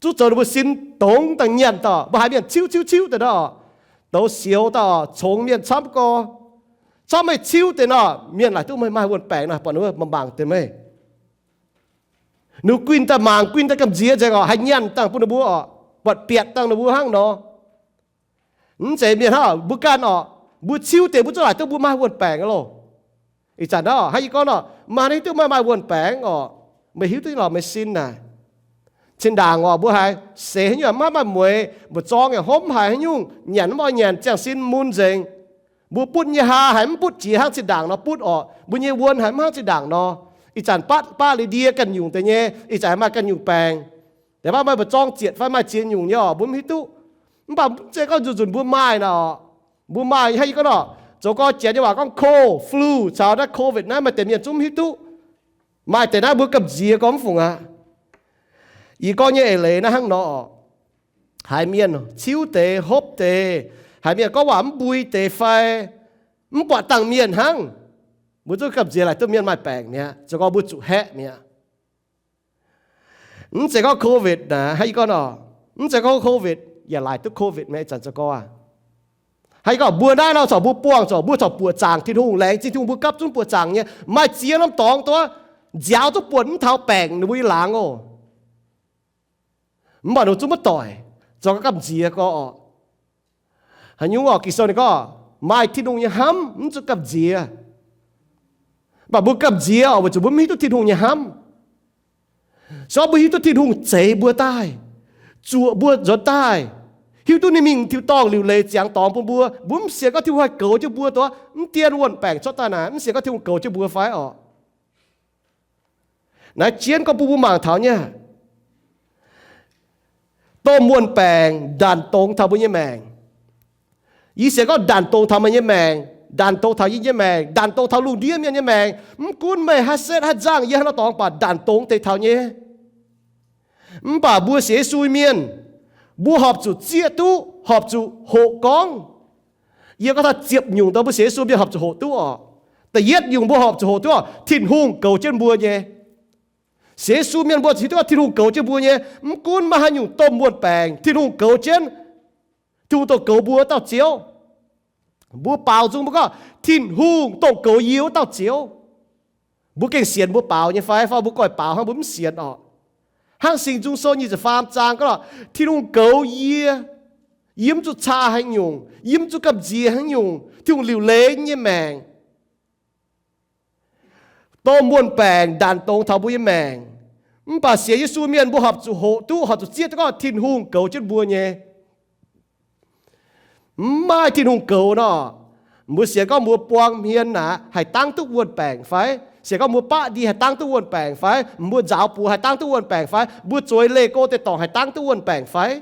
zuqc zoux ninh mbuo sin dongz dangh nyanc daaih, mbuo haiz mienh ciuv ciuv ciuv deix nor, douz sioux daaih orqc, congx mienh camv gorx. Camv meih ciuv deix nor, mienh laaic duqv meih maaih wuon-baengc nor, buatc ninh mbuo mangc mangc deix meih. Ninh guinh daaih mangc, guinh daaih gamh nziex nzengc orqc, haiz nyanc dangh bun ninh mbuo orqc, buatc biatc dangh ninh mbuo hnangv nor. Mv zeiz mienh hnangv mbuo ganh orqc, mbuo ciuv deix mbuo zuqc laaic duqv mbuo maaih wuon-baengc loh. Ih zanc nor, hnangv yie gorngv nor, maaih hiuv duqv meih maaih wuon-baengc orqc, meih hiuv duqv lorqc meih sin naaic. Zinh ndaangc orqc, mbuo haiz seix haaix nyungc maiv maaih mueix, mbu'zorng yaac hopv, haiz haaix nyungc nyanc mv oix nyanc, ziangh sin mun nzengc. Mbuo butv nyei haa haiz mv butv jiex hnangv zinh ndaangc nor butv orqc. Mbuo nyei wuon haiz mv hnangv zinh ndaangc nor. Ih zanc baav, baav liuz ndie ganh nyungc deix nyei, ih zanc maaih ganh nyungc baengc. Deix baav maaih mbu'zorng zietc fai maaih ziex nyungc nyei orqc, mbuo mv hiuv duqv. Mv baac mv zeiz gorngv nzunc nzunc mbuo maaih nor. Mbuo maaih hnangv yie gorngv nor, zoux gorx Janx nyei waac gorngv cold, flu, caux naaiv covid naaiv maaih deix mienh zungv mv hiuv duqv. Maaih deix naaiv mbuo gamh nziex gorngv mv fungc aqv. Yie gorngv nyei eix leiz naaiv hnangv nor orqc. Haiz mienh ciuv deix, hopv deix, haiz mienh gorngv waac mv mbui deix fai mv buatc dangh mienh hnangv, mbuo zungv gamh nziex laaic duqv mienh maaih baengc mi'aqv, zoux gorx mbuo zuqc haeqv mi'aqv. Mv zeiz gorngv covid naaiv, hnangv yie gorngv nor, mv zeiz gorngv covid yaac laaic duqv covid mi'aqv, ih zanc zoux gorx aac. Hnangv yie gorngv mbuo naaiv nor corc mbuo buangh corc, mbuo corc buoqc zaangc Tin-Hungh, laengz zingh Tin-Hungh mbuo gapv zunv buoqc zaangc nyei, maaih ziex norm dorngx duqv nziaaux duqv buonc mv taux baengc ninh mbuo nyei laangz oc. Mv baac ninh zungv maiv doic, zoux gorx gamh nziex gorx orqc. Haaix nyungc orqc, Ging-Sou ninh gorngv maaih Tin-Hungh nyei hnamv mv zuqc gamh nziex. Mv baac mbuo gamh nziex orqc, weic zuqc mbuo mv hiuv duqv Tin-Hungh nyei hnamv. Se gorngv mbuo hiuv duqv Tin-Hungh zeix mbuo daaih, zuoqc mbuo nzuonx daaih, hiuv duqv ninh mingh tin-dorngh liuc leiz ziangx dorngx bun mbuo, mbuo mv sienx gorngv Tin-Hungh haih goux jienv mbuo, dongh mv dien wuon-baengc cuotv daaih naaic, mv sienx gorngv Tin-Hungh goux jienv mbuo fai orqc? Naaiv jienv gorngv bun mbuo mangc taux nyei, domh wuon-baengc ndanc dongz taux mbuo nyei maengc. Yie sienx gorngv ndanc dongz taux meih nyei maengc, ndanc dongz taux yie nyei maengc, ndanc dongz taux lungh ndiev mienh nyei maengc. Mv gunv meih haaix setv haaix nzangh yiem haaix norm dorngx baac ndanc dongz deix taux nyei. Mv baac mbuo sienx Yesu mienh, mbuo horpc zuqc zieqv duqv, horpc zuqc hoqc gorngv. Yie gorngv taux ziepc nyungc dongh mbuo sienx Yesu mienh horpc zuqc hoqc duqv orqc. Da'yietv nyungc mbuo horpc zuqc hoqc duqv orqc, Tin-Hungh goux jienv mbuo nyei. Sienx Yesu mienh mbuo zuqc hiuv duqv Tin-Hungh goux jienv mbuo nyei. Mv gunv maaih haaix nyungc domh wuon-baengc, Tin-Hungh goux jienv, Tin-Hungh dongh goux mbuo wuov dauh Ziouv. Mbuo baaux nzung mbuo gorngv, Tin-Hungh dongh goux yie wuov dauh Ziouv. Mbuo gengh sienx mbuo baaux nyei fai? Fai mbuo goiv baaux hnangv mbuo mv sienx orqc? Hnangv Singx Nzung Sou nyic ziepc faam zaang gorngv, Tin-Hungh goux yie, yie mv zuqc caa haaix nyungc, yie mv zuqc gamh nziex haaix nyungc, Tin-Hungh liuc leiz nyei maengc. Domh wuon-baengc ndanc dongz taux mbuo nyei maengc. Mv baac sienx Yesu mienh mbuo horpc zuqc hoqc duqv, horpc zuqc zieqv duqv gorngv Tin-Hungh goux jienv mbuo nyei. Mv maaih Tin-Hungh goux nor, mbuo sienx gorngv mbuo buang hmien aqv haih dangv duqv wuon-baengc fai? Sienx gorngv mbuo baqv ndie haih dangv duqv wuon-baengc fai? Mbuo nzaaux buoz haih dangv duqv wuon-baengc fai? Mbuo zueiz leih go deix dorngc haih dangv duqv wuon-baengc fai?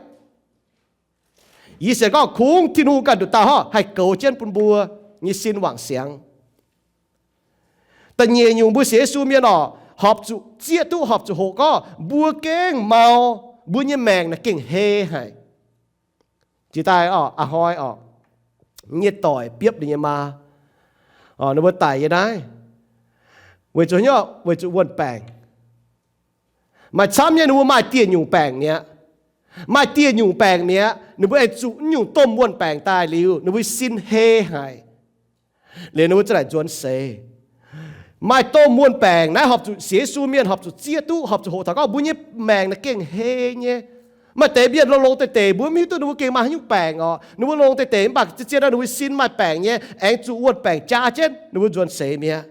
Yie sienx gorngv kungx Tin-Hungh ganh nduqc dauh horpc haih goux jienv bun mbuo nyei sin wangc siangx. Da'nyeic nyungc mbuo sienx Yesu mienh orqc, horpc zuqc zieqv duqv, horpc zuqc hoqc gorngv mbuo gengh mau, mbuo nyei maengc naaic gengh hei haic. Jiex daaih orqc, a'hnoi orqc, nyei doic biopv ninh nyei maa, ninh mbuo daic yie naaiv, weic zuqc hnyouv, weic zuqc wuon-baengc. Maaih camv nyei ninh mbuo maaih dieh nyungc baengc mi'aqv. Maaih dieh nyungc baengc mi'aqv, ninh mbuo aengx zuqc nyungc domh wuon-baengc daaih liuz, ninh mbuo sin hei haic. Liuz ninh mbuo za'naaic nzuonx seix. Maaih domh wuon-baengc naaiv horpc zuqc sienx Yesu mienh horpc zuqc zieqv duqv, horpc zuqc hoqc taux gorngv mbuo nyei maengc naaic gengh hei nyei. Maaih deix mienh longx-longx deix deix mbuo mv hiuv duqv ninh mbuo gengh maaih haaix nyungc baengc orqc. Ninh mbuo longx deix deix mv baac zien-zien nor ninh mbuo sin maaih baengc nyei, aengx zuqc wuon-baengc jaa jienv ninh mbuo nzuonx seix mi'aqv.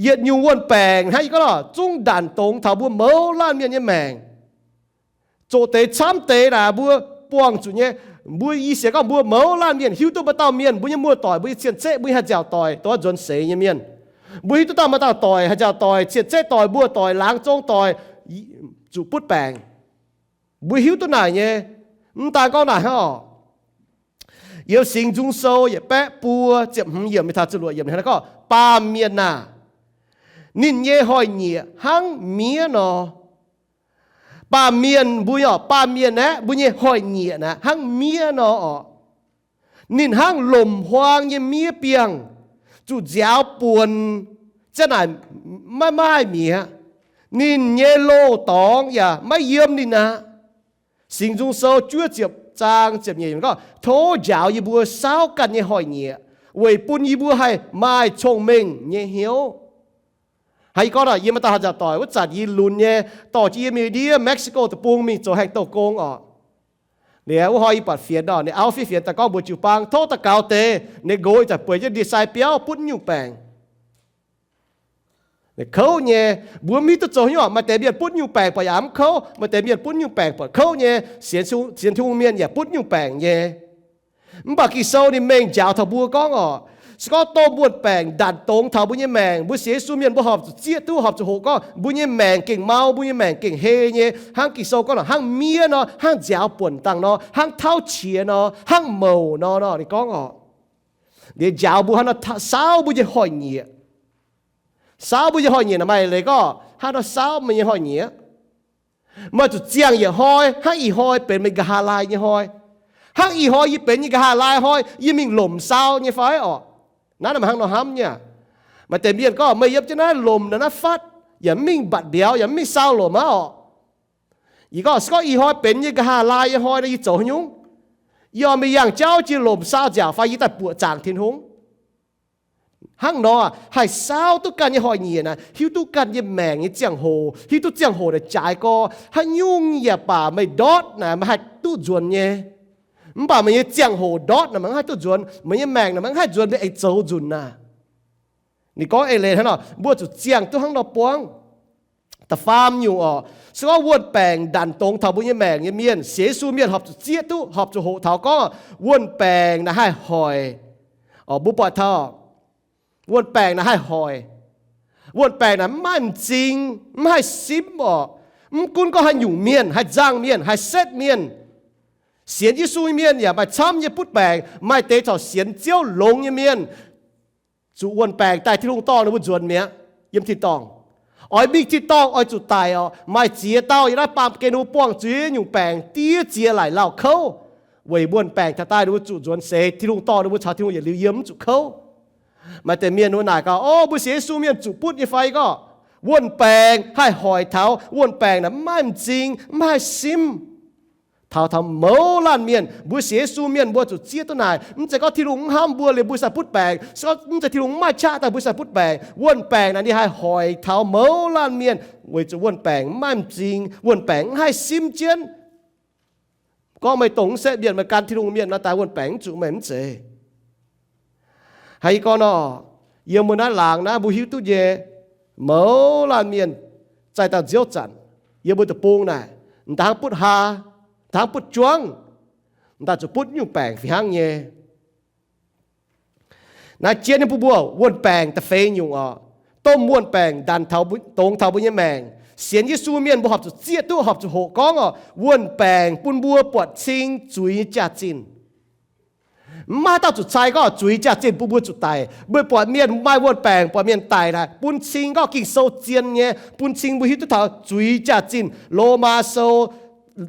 Yietc nyungc wuon-baengc hnangv yie gorngv lorqc, zungv ndanc dongz taux mbuo mouz laanh mienh nyei maengc. Zoqc deix camv deix naaic mbuo buangh zuqc nyei. Mbuo, yie sienx gorngv mbuo mouz laanh mienh hiuv duqv maaih dauh mienh, mbuo nyei muoz-doic, mbuo nyei cien-ceqv, mbuo nyei haih nziaauc doic, dongh nzuonx seix nyei mienh. Mbuo hiuv duqv dauh maaih dauh doic, haih nziaauc doic, cien-ceqv doic, muoz-doic, laangz zong doic, zuqc butv baengc. Mbuo hiuv duqv naaic nyei. Mv daan gorngv naaic hnangv orqc. Yiem Singx Nzung Sou yietc baeqv buo ziepc hmz yiemc mingh taux ziepc luoqc yiemc hnangv naaiv gorngv, baamh mienh aah, ninh nyei hnoi-nyieqc hnangv miev nor. Baamh mienh mbuo nyei orqc, baamh mienh aeqv, mbuo nyei hnoi-nyieqc naaic hnangv miev nor orqc. Ninh hnangv lomc huaang nyei miev biangh, zuqc nziaaux buonc, ziang naaic maiv maaih mi'aqv. Ninh nyei loz-dorngx yaac maiv yiem ninh aqv. Singx Nzung Sou juov ziepc zaang ziepc nyeic yiemc gorngv, tov njaaux yie mbuo saauv ganh nyei hnoi-nyieqc, weic bun yie mbuo haih maaih cong-mengh nyei hnyouv. Hnangv yie gorngv nor, yie maaih dauh haih nziaauc doic, wuov zanc yie lunx nyei, dorh jienv yie mingh ndiev Mexico deic-bung mingh zoux haengh douh gong orqc. Liuz wuov hnoi yie buatc fienx orqc, ninh auv fiev fienx daaih gorngv mbuox jiu-baang, tov daux gaux deix, ninh nqox ih zanc bueix jienv ndie-sai biauv butv nyungc baengc. Kouv nyei. Mbuo mv hiuv duqv zoux haaix nyungc. Maaih deix mienh butv nyungc baengc buatc yaac mv kouv, maaih deix mienh butv nyungc baengc buatc kouv nyei. Sienx, sienx Tin-Hungh mienh yaac butv nyungc baengc nyei. Mv baac Ging-Sou ninh mengh njaaux taux mbuo gorngv orqc, se gorngv domh wuon-baengc ndanc dongz taux mbuo nyei maengc, mbuo sienx Yesu mienh mbuo horpc zuqc zieqv duqv, horpc zuqc hoqc gorngv mbuo nyei maengc gengh mau, mbuo nyei maengc gengh hei nyei, hnangv Ging-Sou gorngv nor, hnangv miev nor, hnangv nziaaux buonc dangh nor, hnangv tauv qiex nor, hnangv mouc nor, nor ninh gorngv orqc. Liuz njaaux mbuo hnangv nor saauv mbuo nyei hnoi-nyieqc. Saauv mbuo nyei hnoi-nyieqc naaic maaih leiz gorngv hnangv nor saauv meih nyei hnoi-nyieqc. Meih zuqc ziangh yietc hnoi hnangv ih hnoi benx meih nqa'haav laai nyei hnoi. Hnangv ih hnoi yie benx nyei nqa'haav laai hnoi, yie mingh lomc saau nyei fai orqc? Naaiv naaic hnangv nor hnamv nyei. Maaih deix mienh gorngv, meih yiem jienv naaiv lomc naaic naaiv fatv, yaac mv mingh mbatc mbiauz, yaac mv mingh saau lomc aqv orqc. Yie gorngv, se gorngv ih hnoi benx yie nqa'haav laai nyei hnoi nor, yie zoux haaix nyungc? Yie oix mingh yangh jauv jiex lomc saau nziaauc fai yie daaih buoqc zaangc Tin-Hungh? Hnangv nor, haih saauv duqv ganh nyei hnoi-nyieqc naaic, hiuv duqv ganh nyei maengc nyei ziangh hoc, hiuv duqv ziangh hoc naaic jaaix gorx, haaix nyungc yaac baac meih ndortv naaic meih haih duqv nzuonx nyei. Mv baac meih nyei ziangh hoc ndortv naaic meih mv haih duqv nzuonx, meih nyei maengc naaic meih mv haih nzuonx, meih aengx zoux nzunc naaic. Ninh gorngv eix leiz hnangv nor, mbuo zuqc ziangh duqv hnangv nor buangv. Da'faam nyungc orqc, se gorngv wuon-baengc ndanc dongz taux mbuo nyei maengc nyei mienh, sienx Yesu mienh horpc zuqc zieqv duqv, horpc zuqc hoqc taux gorngv wuon-baengc naaic haih hoic. Orqc, mbuo buatc taux wuon-baengc naaic haih hoic. Wuon-baengc naaic mv maaih m'zing, mv haih simv orqc. Mv gunv gorngv haaix nyungc mienh, haaix nzangc mienh, haaix setv mienh, sienx Yesu nyei mienh yaac maaih camv nyei butv baengc. Maaih deix corc sienx Ziouv longx nyei mienh zuqc wuon-baengc daaih Tin-Hungh dorh ninh mbuo nzuonx mi'aqv yiem tin-dorngh. Oix mingh tin-dorngh oix zuqc daic orqc. Maaih ziex dauh yiem naaiv baamh gen ninh mbuo buangh zuiz nyungc baengc diev ziex laaic lauh kouv, weic wuon-baengc taux daaih ninh mbuo zuqc nzuonx seix, Tin-Hungh dorh ninh mbuo caux Tin-Hungh yietc liuz yiem, mv zuqc kouv. Maaih deix mienh ninh mbuo naaic gaax, O, mbuo sienx Yesu mienh zuqc butv nyei fai? Gorngv wuon-baengc haih hoic taux, wuon-baengc naaic mv maaih m'zing, mv haih simv. Taux taux mouz laanh mienh, mbuo sienx Yesu mienh mbuo zuqc zieqv duqv naaic. Mv zeiz gorngv Tin-Hungh mv hnamv mbuo liuz mbuo sai butv baengc. Se gorngv mv zeiz Tin-Hungh mv maaih qaqv daaih mbuo sai butv baengc. Wuon-baengc naaic ninh haih hoic taux mouz laanh mienh, weic zuqc wuon-baengc mv maaih m'zing, wuon-baengc mv haih simv jienv. Gorngv meih dongh mv setv mienh, meih gan Tin-Hungh mienh nor, daaih wuon-baengc mv zuqc meih mv zeiz. Haiz yie gorngv nor, yiem mbuo naaiv laangz naaiv mbuo hiuv duqv nyei, mouz laanh mienh zaih dangh nziouv zanc yiem mbuo deic-bung naaic, m'daaih hnangv butv haa, m'daaih hnangv butv juangv, m'daaih zuqc butv nyungc baengc fih hnangv nyei. Naaiv jienv nyei bun mbuo wuon-baengc da'feix nyungc orqc. Domh wuon-baengc ndanc taux, dongz taux mbuo nyei maengc. Sienx Yesu mienh mbuo horpc zuqc zieqv duqv, horpc zuqc hoqc gorngv orqc, wuon-baengc bun mbuo buatc cing zuiz nyei jaax-zinh. Mv maaih haaix dauh zuqc cai gorngv zuiz jaax-zinh bun mbuo zuqc daic. Mbuo buatc mienh maaih wuon-baengc, buatc mienh daic naaic, bun cing gorngv Ging-Sou zien nyei, bun cing mbuo hiuv duqv taux zuiz jaax-zinh. Lomaa Sou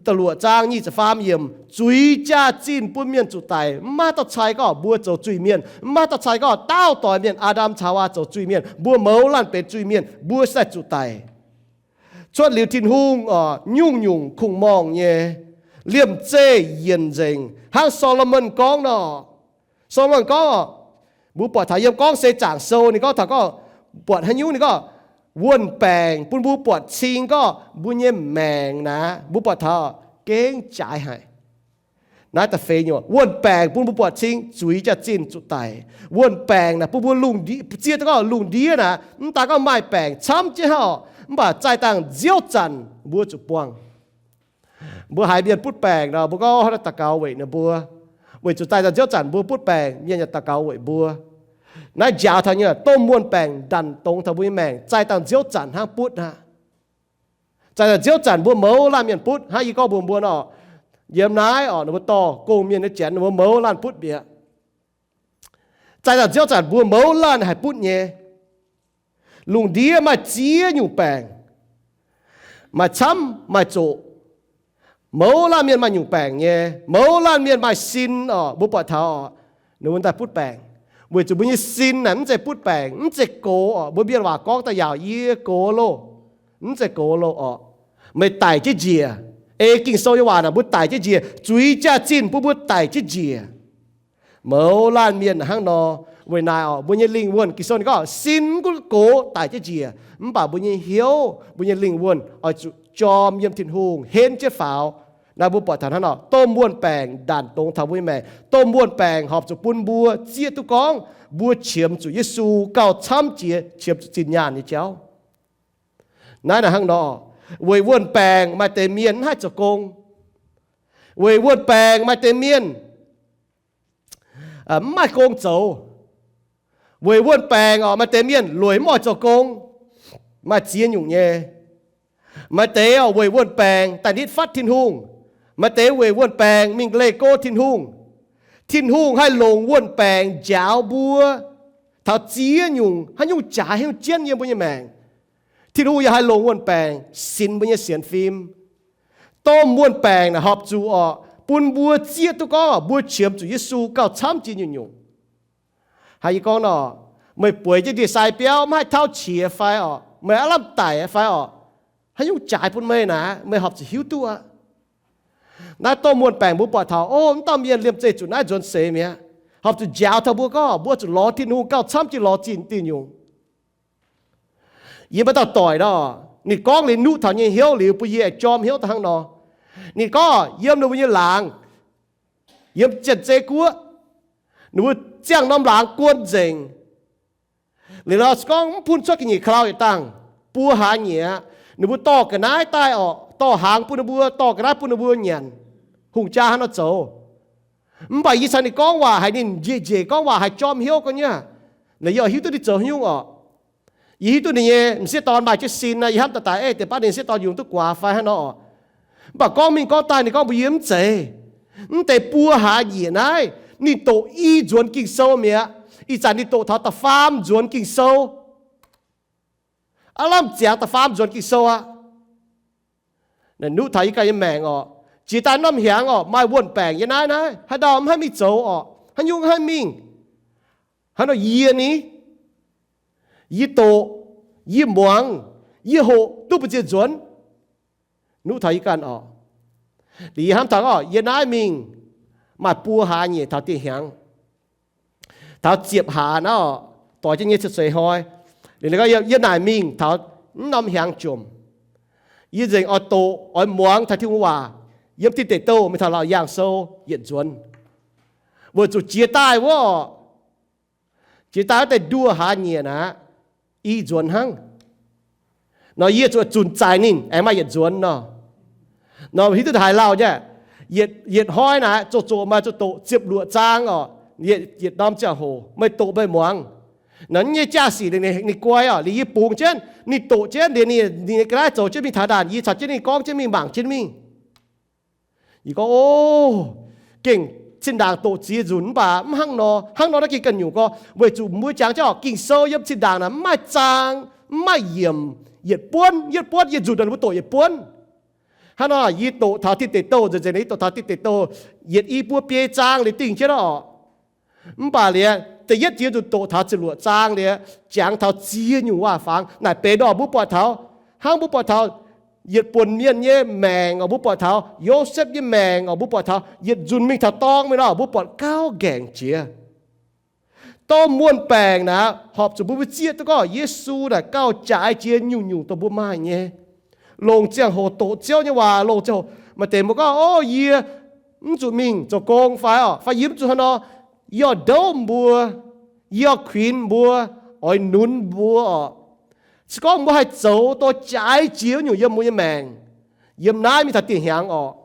da'luoqc zaang nyic ziepc faam yiemc, zuiz jaax-zinh bun mienh zuqc daic. Mv maaih haaix dauh cai gorngv mbuo zoux zuiz-mienh. Mv maaih haaix dauh cai gorngv daauh doix mienh, Aa^ndam caux Haawaa, zoux zuiz-mienh. Mbuo mouz laanh benx zuiz-mienh, mbuo sai zuqc daic. Cuotv liuz Tin-Hungh orqc, nyungc-nyungc kungx-morngh nyei, liemh zeih yienc nzengc. Hnangv Saa^lo^morn gorngv nor, Saa^lo^morn gorngv orqc, mbuo buatc taux yiem Gorngv Seix Zaangc Sou, ninh gorngv taux gorngv, buatc haaix nyungc, ninh gorngv, wuon-baengc bun mbuo buatc cing gorngv mbuo nyei maengc naaic, mbuo buatc taux gengh jaaix haic. Naaiv da'feix nyungc, wuon-baengc bun mbuo buatc cing zuiz jaax-zinh zuqc daic. Wuon-baengc naaic bun mbuo lungh ndiev, zieqv duqv gorngv lungh ndiev naaic, mv daaih gorngv maaih baengc camv jienv hnangv orqc, mv baac zaih dangh nziouv zanc mbuo zuqc buangh. Mbuo haiz mienh butv baengc nor, mbuo gorngv daux gaux weic ninh mbuo. Weic zuqc zaih dangh nziouv zanc mbuo butv baengc, mienh yaac daux gaux weic mbuo. Naaiv njaaux taux nyei, domh wuon-baengc ndanc dongz taux mbuo nyei maengc, zaih dangh nziouv zanc hnangv butv aqv. Zaih dangh nziouv zanc mbuo mouz laanh mienh butv hnangv yie gorngv mbuox mbuo nor, yiem naaiv orqc, ninh mbuo dorh gong-mienh nyei janx ninh mbuo mouz laanh butv mi'aqv. Zaih dangh nziouv zanc mbuo mouz laanh haih butv nyei. Lungh ndiev maaih ziex nyungc baengc, maaih camv maaih zoqc. Mouz laanh mienh maaih nyungc baengc nyei. Mouz laanh mienh maaih sin orqc, mbuo buatc taux orqc, ninh mbuo daaih butv baengc. Weic zuqc mbuo nyei sin naaic mv zeiz butv baengc, mv zeiz gox orqc. Mbuo mienh waac gorngv daaih yaauc, yie gox loh, mv zeiz gox loh orqc. Meih daic jienv njiec. Ei Ging-Sou nyei waac naaic, mbuo daic jienv njiec. Zuiz jaax-zinh bun mbuo daic jienv njiec. Mouz laanh mienh hnangv nor. Weic naaiv orqc, mbuo nyei lingh wuonh, Ging-Sou ninh gorngv sin mv gunv gox daic jienv njiec, mv baac mbuo nyei hnyouv, mbuo nyei lingh wuonh oix zuqc jorm yiem Tin-Hungh, henv jienv faaux. Naaiv mbuo buatc taux hnangv nor, domh wuon-baengc ndanc dongz taux mbuo nyei maengc. Domh wuon-baengc horpc zuqc bun mbuo zieqv duqv gorngv mbuo qiemx zuqc Yesu gauh camv jiex qiemx zuqc zinh nyaanh nyei jauv. Naaiv naaic hnangv nor, weic wuon-baengc maaih deix mienh mv haih zoux gong. Weic wuon-baengc maaih deix mienh mv maaih gong zoux. Weic wuon-baengc orqc, maaih deix mienh lueic mv oix zoux gong. Maaih ziex nyungc nyei. Maaih deix orqc, weic wuon-baengc daaih nitv fatv Tin-Hungh. Maaih deix weic wuon-baengc mingh leih go Tin-Hungh. Tin-Hungh haih longc wuon-baengc njaaux mbuo taux ziex nyungc, haaix nyungc jaaix haaix nyungc jienv yiem mbuo nyei maengc. Tin-Hungh yaac haih longc wuon-baengc sinx mbuo nyei sienx fim. Domh wuon-baengc naaic horpc zuqc orqc, bun mbuo zieqv duqv gorngv orqc, mbuo qiemx zuqc Yesu gauh camv jiex nyungc-nyungc. Haiz yie gorngv nor, meih bueix jienv ndie-sai biauv mv haih tauv qiex fai orqc, meih aav lamh daic fai orqc, haaix nyungc jaaix bun meih naaic, meih horpc zuqc hiuv duqv aqv. Naaiv domh wuon-baengc mbuo buatc taux, o, mv dauh mienh liemh zeih zuqc naaiv nzuonx seix mi'aqv. Horpc zuqc njaaux taux mbuo gorngv mbuo zuqc lorz Tin-Hungh gauh camv jiex lorz zinh diuh nyungc. Yie maaih dauh doic nor, ninh gorngv liuz nuqv taux nyei hnyouv liuz bun yie aengx jorm hnyouv daaih hnangv nor. Ninh gorngv yiem ninh mbuo nyei laangz, yiem Janx-Zei Guoqv, ninh mbuo ziangh norm laangz guon nzengc. Liuz nor se gorngv mv bun cuotv ga'nyiec ka'lau yietc dangh, buo hlaax nyieqc aqv. Ninh mbuo dorh ga'naaiv daaih orqc, dorh hnaangx bun ninh mbuo, dorh ga'naaiv bun ninh mbuo nyanc, hungh jaa hnangv nor zoux. Mv baac yie caux ninh gorngv waac haiz ninh njiec njiec gorngv waac haiz jorm hnyouv ga'naaiv nyei. Naaiv yie hiuv duqv ninh zoux haaix nyungc orqc. Yie hiuv duqv ninh nyei m'sieqv dorn maaih jienv sin naaiv, yie hnamv daaih daaih, eh, deix baav ninh m'sieqv dorn yungz duqv guaax fai hnangv nor orqc. Mv baac gorngv mingh gorngv daaih ninh gorngv mbuox yie mv zeiz. Mv deix buo hlaax nyieqc naaiv ninh doqc i nzuonx Ging-Sou mi'aqv. Ih zanc ninh doqc taux da'faam nzuonx Ging-Sou. Aav lamh ziangx da'faam nzuonx Ging-Sou aqv. Naaiv nuqv taux yie ganh nyei maengc orqc, jiex daaih norm hnyangx orqc, maaih wuon-baengc yie naaiv naaiv, haaix dauh mv haih mingh zoux orqc, haaix nyungc mv haih mingh. Hnangv nor yie ni, yie doqc, yie muangx, yie hoqc duqv mbu'ziex nzuonx. Nuqv taux yie ganh orqc. Liuz yie hnamv taux orqc, yie naaiv mingh maaih buo hlaax nyieqc taux dieh hnyangx. Taux ziepc hlaax naaiv orqc, doix jienv nyei cietv seix hnoi. Liuz yie naaic mingh taux mv norm hnyangx jomc, yie nzengc oix doqc oix muangx taux Tin-Hungh waac yiem Tin Deic Douh mingh taux Laauc Yaangh Sou yietc nzuonx. Weic zuqc jiex daaih wuov orqc, jiex daaih wuov deix nduoh hlaax nyieqc naaic, i nzuonx hnangv. Nor yie zuqc zunc zaaic ninh aengx maaih yietc nzuonx nor. Nor hiuv duqv haaix lauh nyei, yietc hnoi naaic zoqc zoqc maaih zuqc doqc ziepc luoqc zaang orqc, yietc norm ziangh hoc meih doqc meih muangx. Nor nyei jaa-sic ninh guai orqc, liuz yie bungx jienv, ninh doqc jienv liuz ninh, ninh ga'naaiv zoux jienv mingh taux ndaanh, yie caux jienv ninh gorngv jienv mingh mangc jienv mingh. Yie gorngv, o, gengh zinh ndaangc doqc ziex nzunc mv baac mv hnangv nor. Hnangv nor naaiv gengh ganh nyungc gorngv, weic zuqc mbuo jangx jienv orqc, Ging-Sou yiem zinh ndaangc naaic mv maaih zaang, mv maaih yiemc, yietc buonv yietc buonv, yie nzunc naaic mbuo doqc yietc buonv. Hnangv nor yie doqc taux Tin Deic Douh nzengc nzengc, yie doqc taux Tin Deic Douh yietc i buo biei zaang liuz dingh jienv orqc. Mv baac liuz da'yietv jiex nzunc doqc taux ziepc luoqc zaang liuz, jangx taux ziex nyungc waac-fangx naaic benx orqc, mbuo buatc taux, hnangv mbuo buatc taux yietc buonc mienh nyei maengc orqc, mbuo buatc taux Yosepv nyei maengc orqc, mbuo buatc taux yietc nzunc mingh taux dorng mingh nor, mbuo buatc gauh nqaengc jiex. Domh muonh baengc naaic horpc zuqc mbuo mbuo zieqv duqv gorngv Yesu naaic gauh jaaix jiex nyungc-nyungc dongh mbuo maaih nyei. Longc ziangh hoc doqc Ziouv nyei waac, longc ziangh hoc. Maaih deix mbuo gorngv, o, yie mv zuqc mingh zoux gong fai orqc, fai yie mv zuqc hnangv nor, yie oix ndouv mbuo, yie oix kuinx mbuo, oix nunz mbuo orqc. Se gorngv mbuo haih zoux dongh jaaix jiex nyungc yiem mbuo nyei maengc, yiem naaiv mingh taux dieh hnyangx orqc,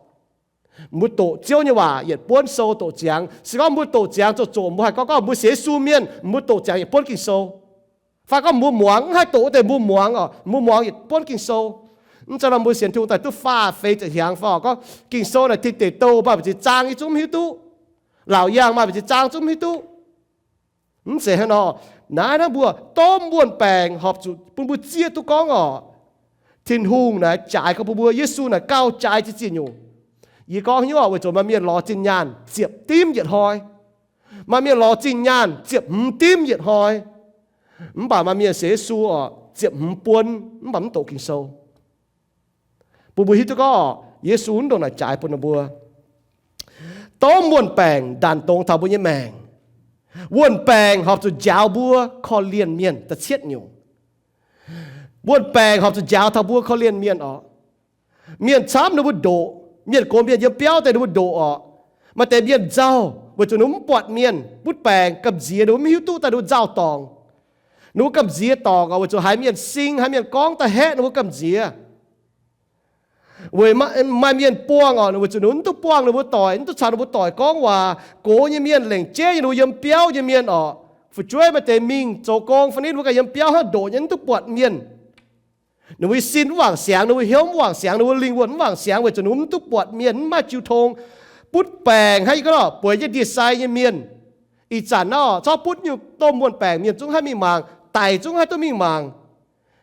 mbuo doqc Ziouv nyei waac yietc buonv sou doqc ziangx. Se gorngv mbuo doqc ziangx zoqc zoqc, mbuo haih gorngv gorngv mbuo sienx Yesu mienh, mbuo doqc ziangx yietc buonv Ging-Sou. Fai gorngv mbuo muangx, mv haih doqc wuov deix mbuo muangx orqc, mbuo muangx yietc buonv Ging-Sou. Mv zeiz nor mbuo sienx Tin-Hungh daaih duqv faah feix ziepc hnyangx fai orqc, gorngv Ging-Sou naaic Tin Deic Douh maaih mbu'ziex zaang yie zungv mv hiuv duqv. Laauc Yaangh maaih mbu'ziex zaang zungv mv hiuv duqv. Mv zeiz hnangv nor. Naaiv hnangv mbuo domh muonh baengc horpc zuqc bun mbuo zieqv duqv gorngv orqc, Tin-Hungh naaic jaaix gorngv bun mbuo, Yesu naaic gauh jaaix jiex ziex nyungc. Yie gorngv haaix nyungc orqc, weic zuqc maaih mienh lorz zinh nyaanh ziepc dimv yietc hnoi. Maaih mienh lorz zinh nyaanh ziepc hmz dimv yietc hnoi. Mv baac maaih mienh sienx Yesu orqc, ziepc hmz buonv mv baac mv doqc Ging-Sou. Bun mbuo hiuv duqv gorngv orqc, Yesu mv ndongc naaic jaaix bun ninh mbuo. Domh muonh baengc ndanc dongz taux mbuo nyei maengc. Wuon-baengc horpc zuqc njaaux mbuo korv-lienh mienh. Da'cietv nyungc, wuon-baengc horpc zuqc njaaux taux mbuo korv-lienh mienh orqc. Mienh camv ninh mbuo ndoqc, mienh gox mienh yiem biauv daaih ninh mbuo ndoqc orqc. Maaih deix mienh nzauh weic zuqc ninh mbuo mv buatc mienh. Butv baengc gamh nziex ninh mbuo mv hiuv duqv daaih ninh mbuo nzauh dorngc. Ninh mbuo gamh nziex dorngc orqc, weic zuqc haiz mienh sing, haiz mienh gorngv daaih haeqv ninh mbuo gamh nziex. Weic maaih mienh buangh orqc, weic zuqc ninh mbuo mv duqv buangh ninh mbuo doic, mv duqv caux ninh mbuo doic gorngv waac. Gox nyei mienh lengc jeiv nyei ninh mbuo yiem biauv nyei mienh orqc. Fu'jueiv maaih deix mingh zoux gong fai ninh mbuo ganh yiem biauv hnangv ndoqc nyei, mv duqv buatc mienh. Ninh mbuo sin mv wangc siangx, ninh mbuo hnyouv mv wangc siangx, ninh mbuo lingh wuonh mv wangc siangx weic zuqc ninh mbuo mv duqv buatc mienh, mv maaih jiu tong. Butv baengc hnangv yie gorngv nor, bueix jienv ndie-sai nyei mienh. Ih zanc nor, corc butv nyungc domh muonh baengc mienh zungv haih mingh mangc, daic zungv haih duqv mingh mangc.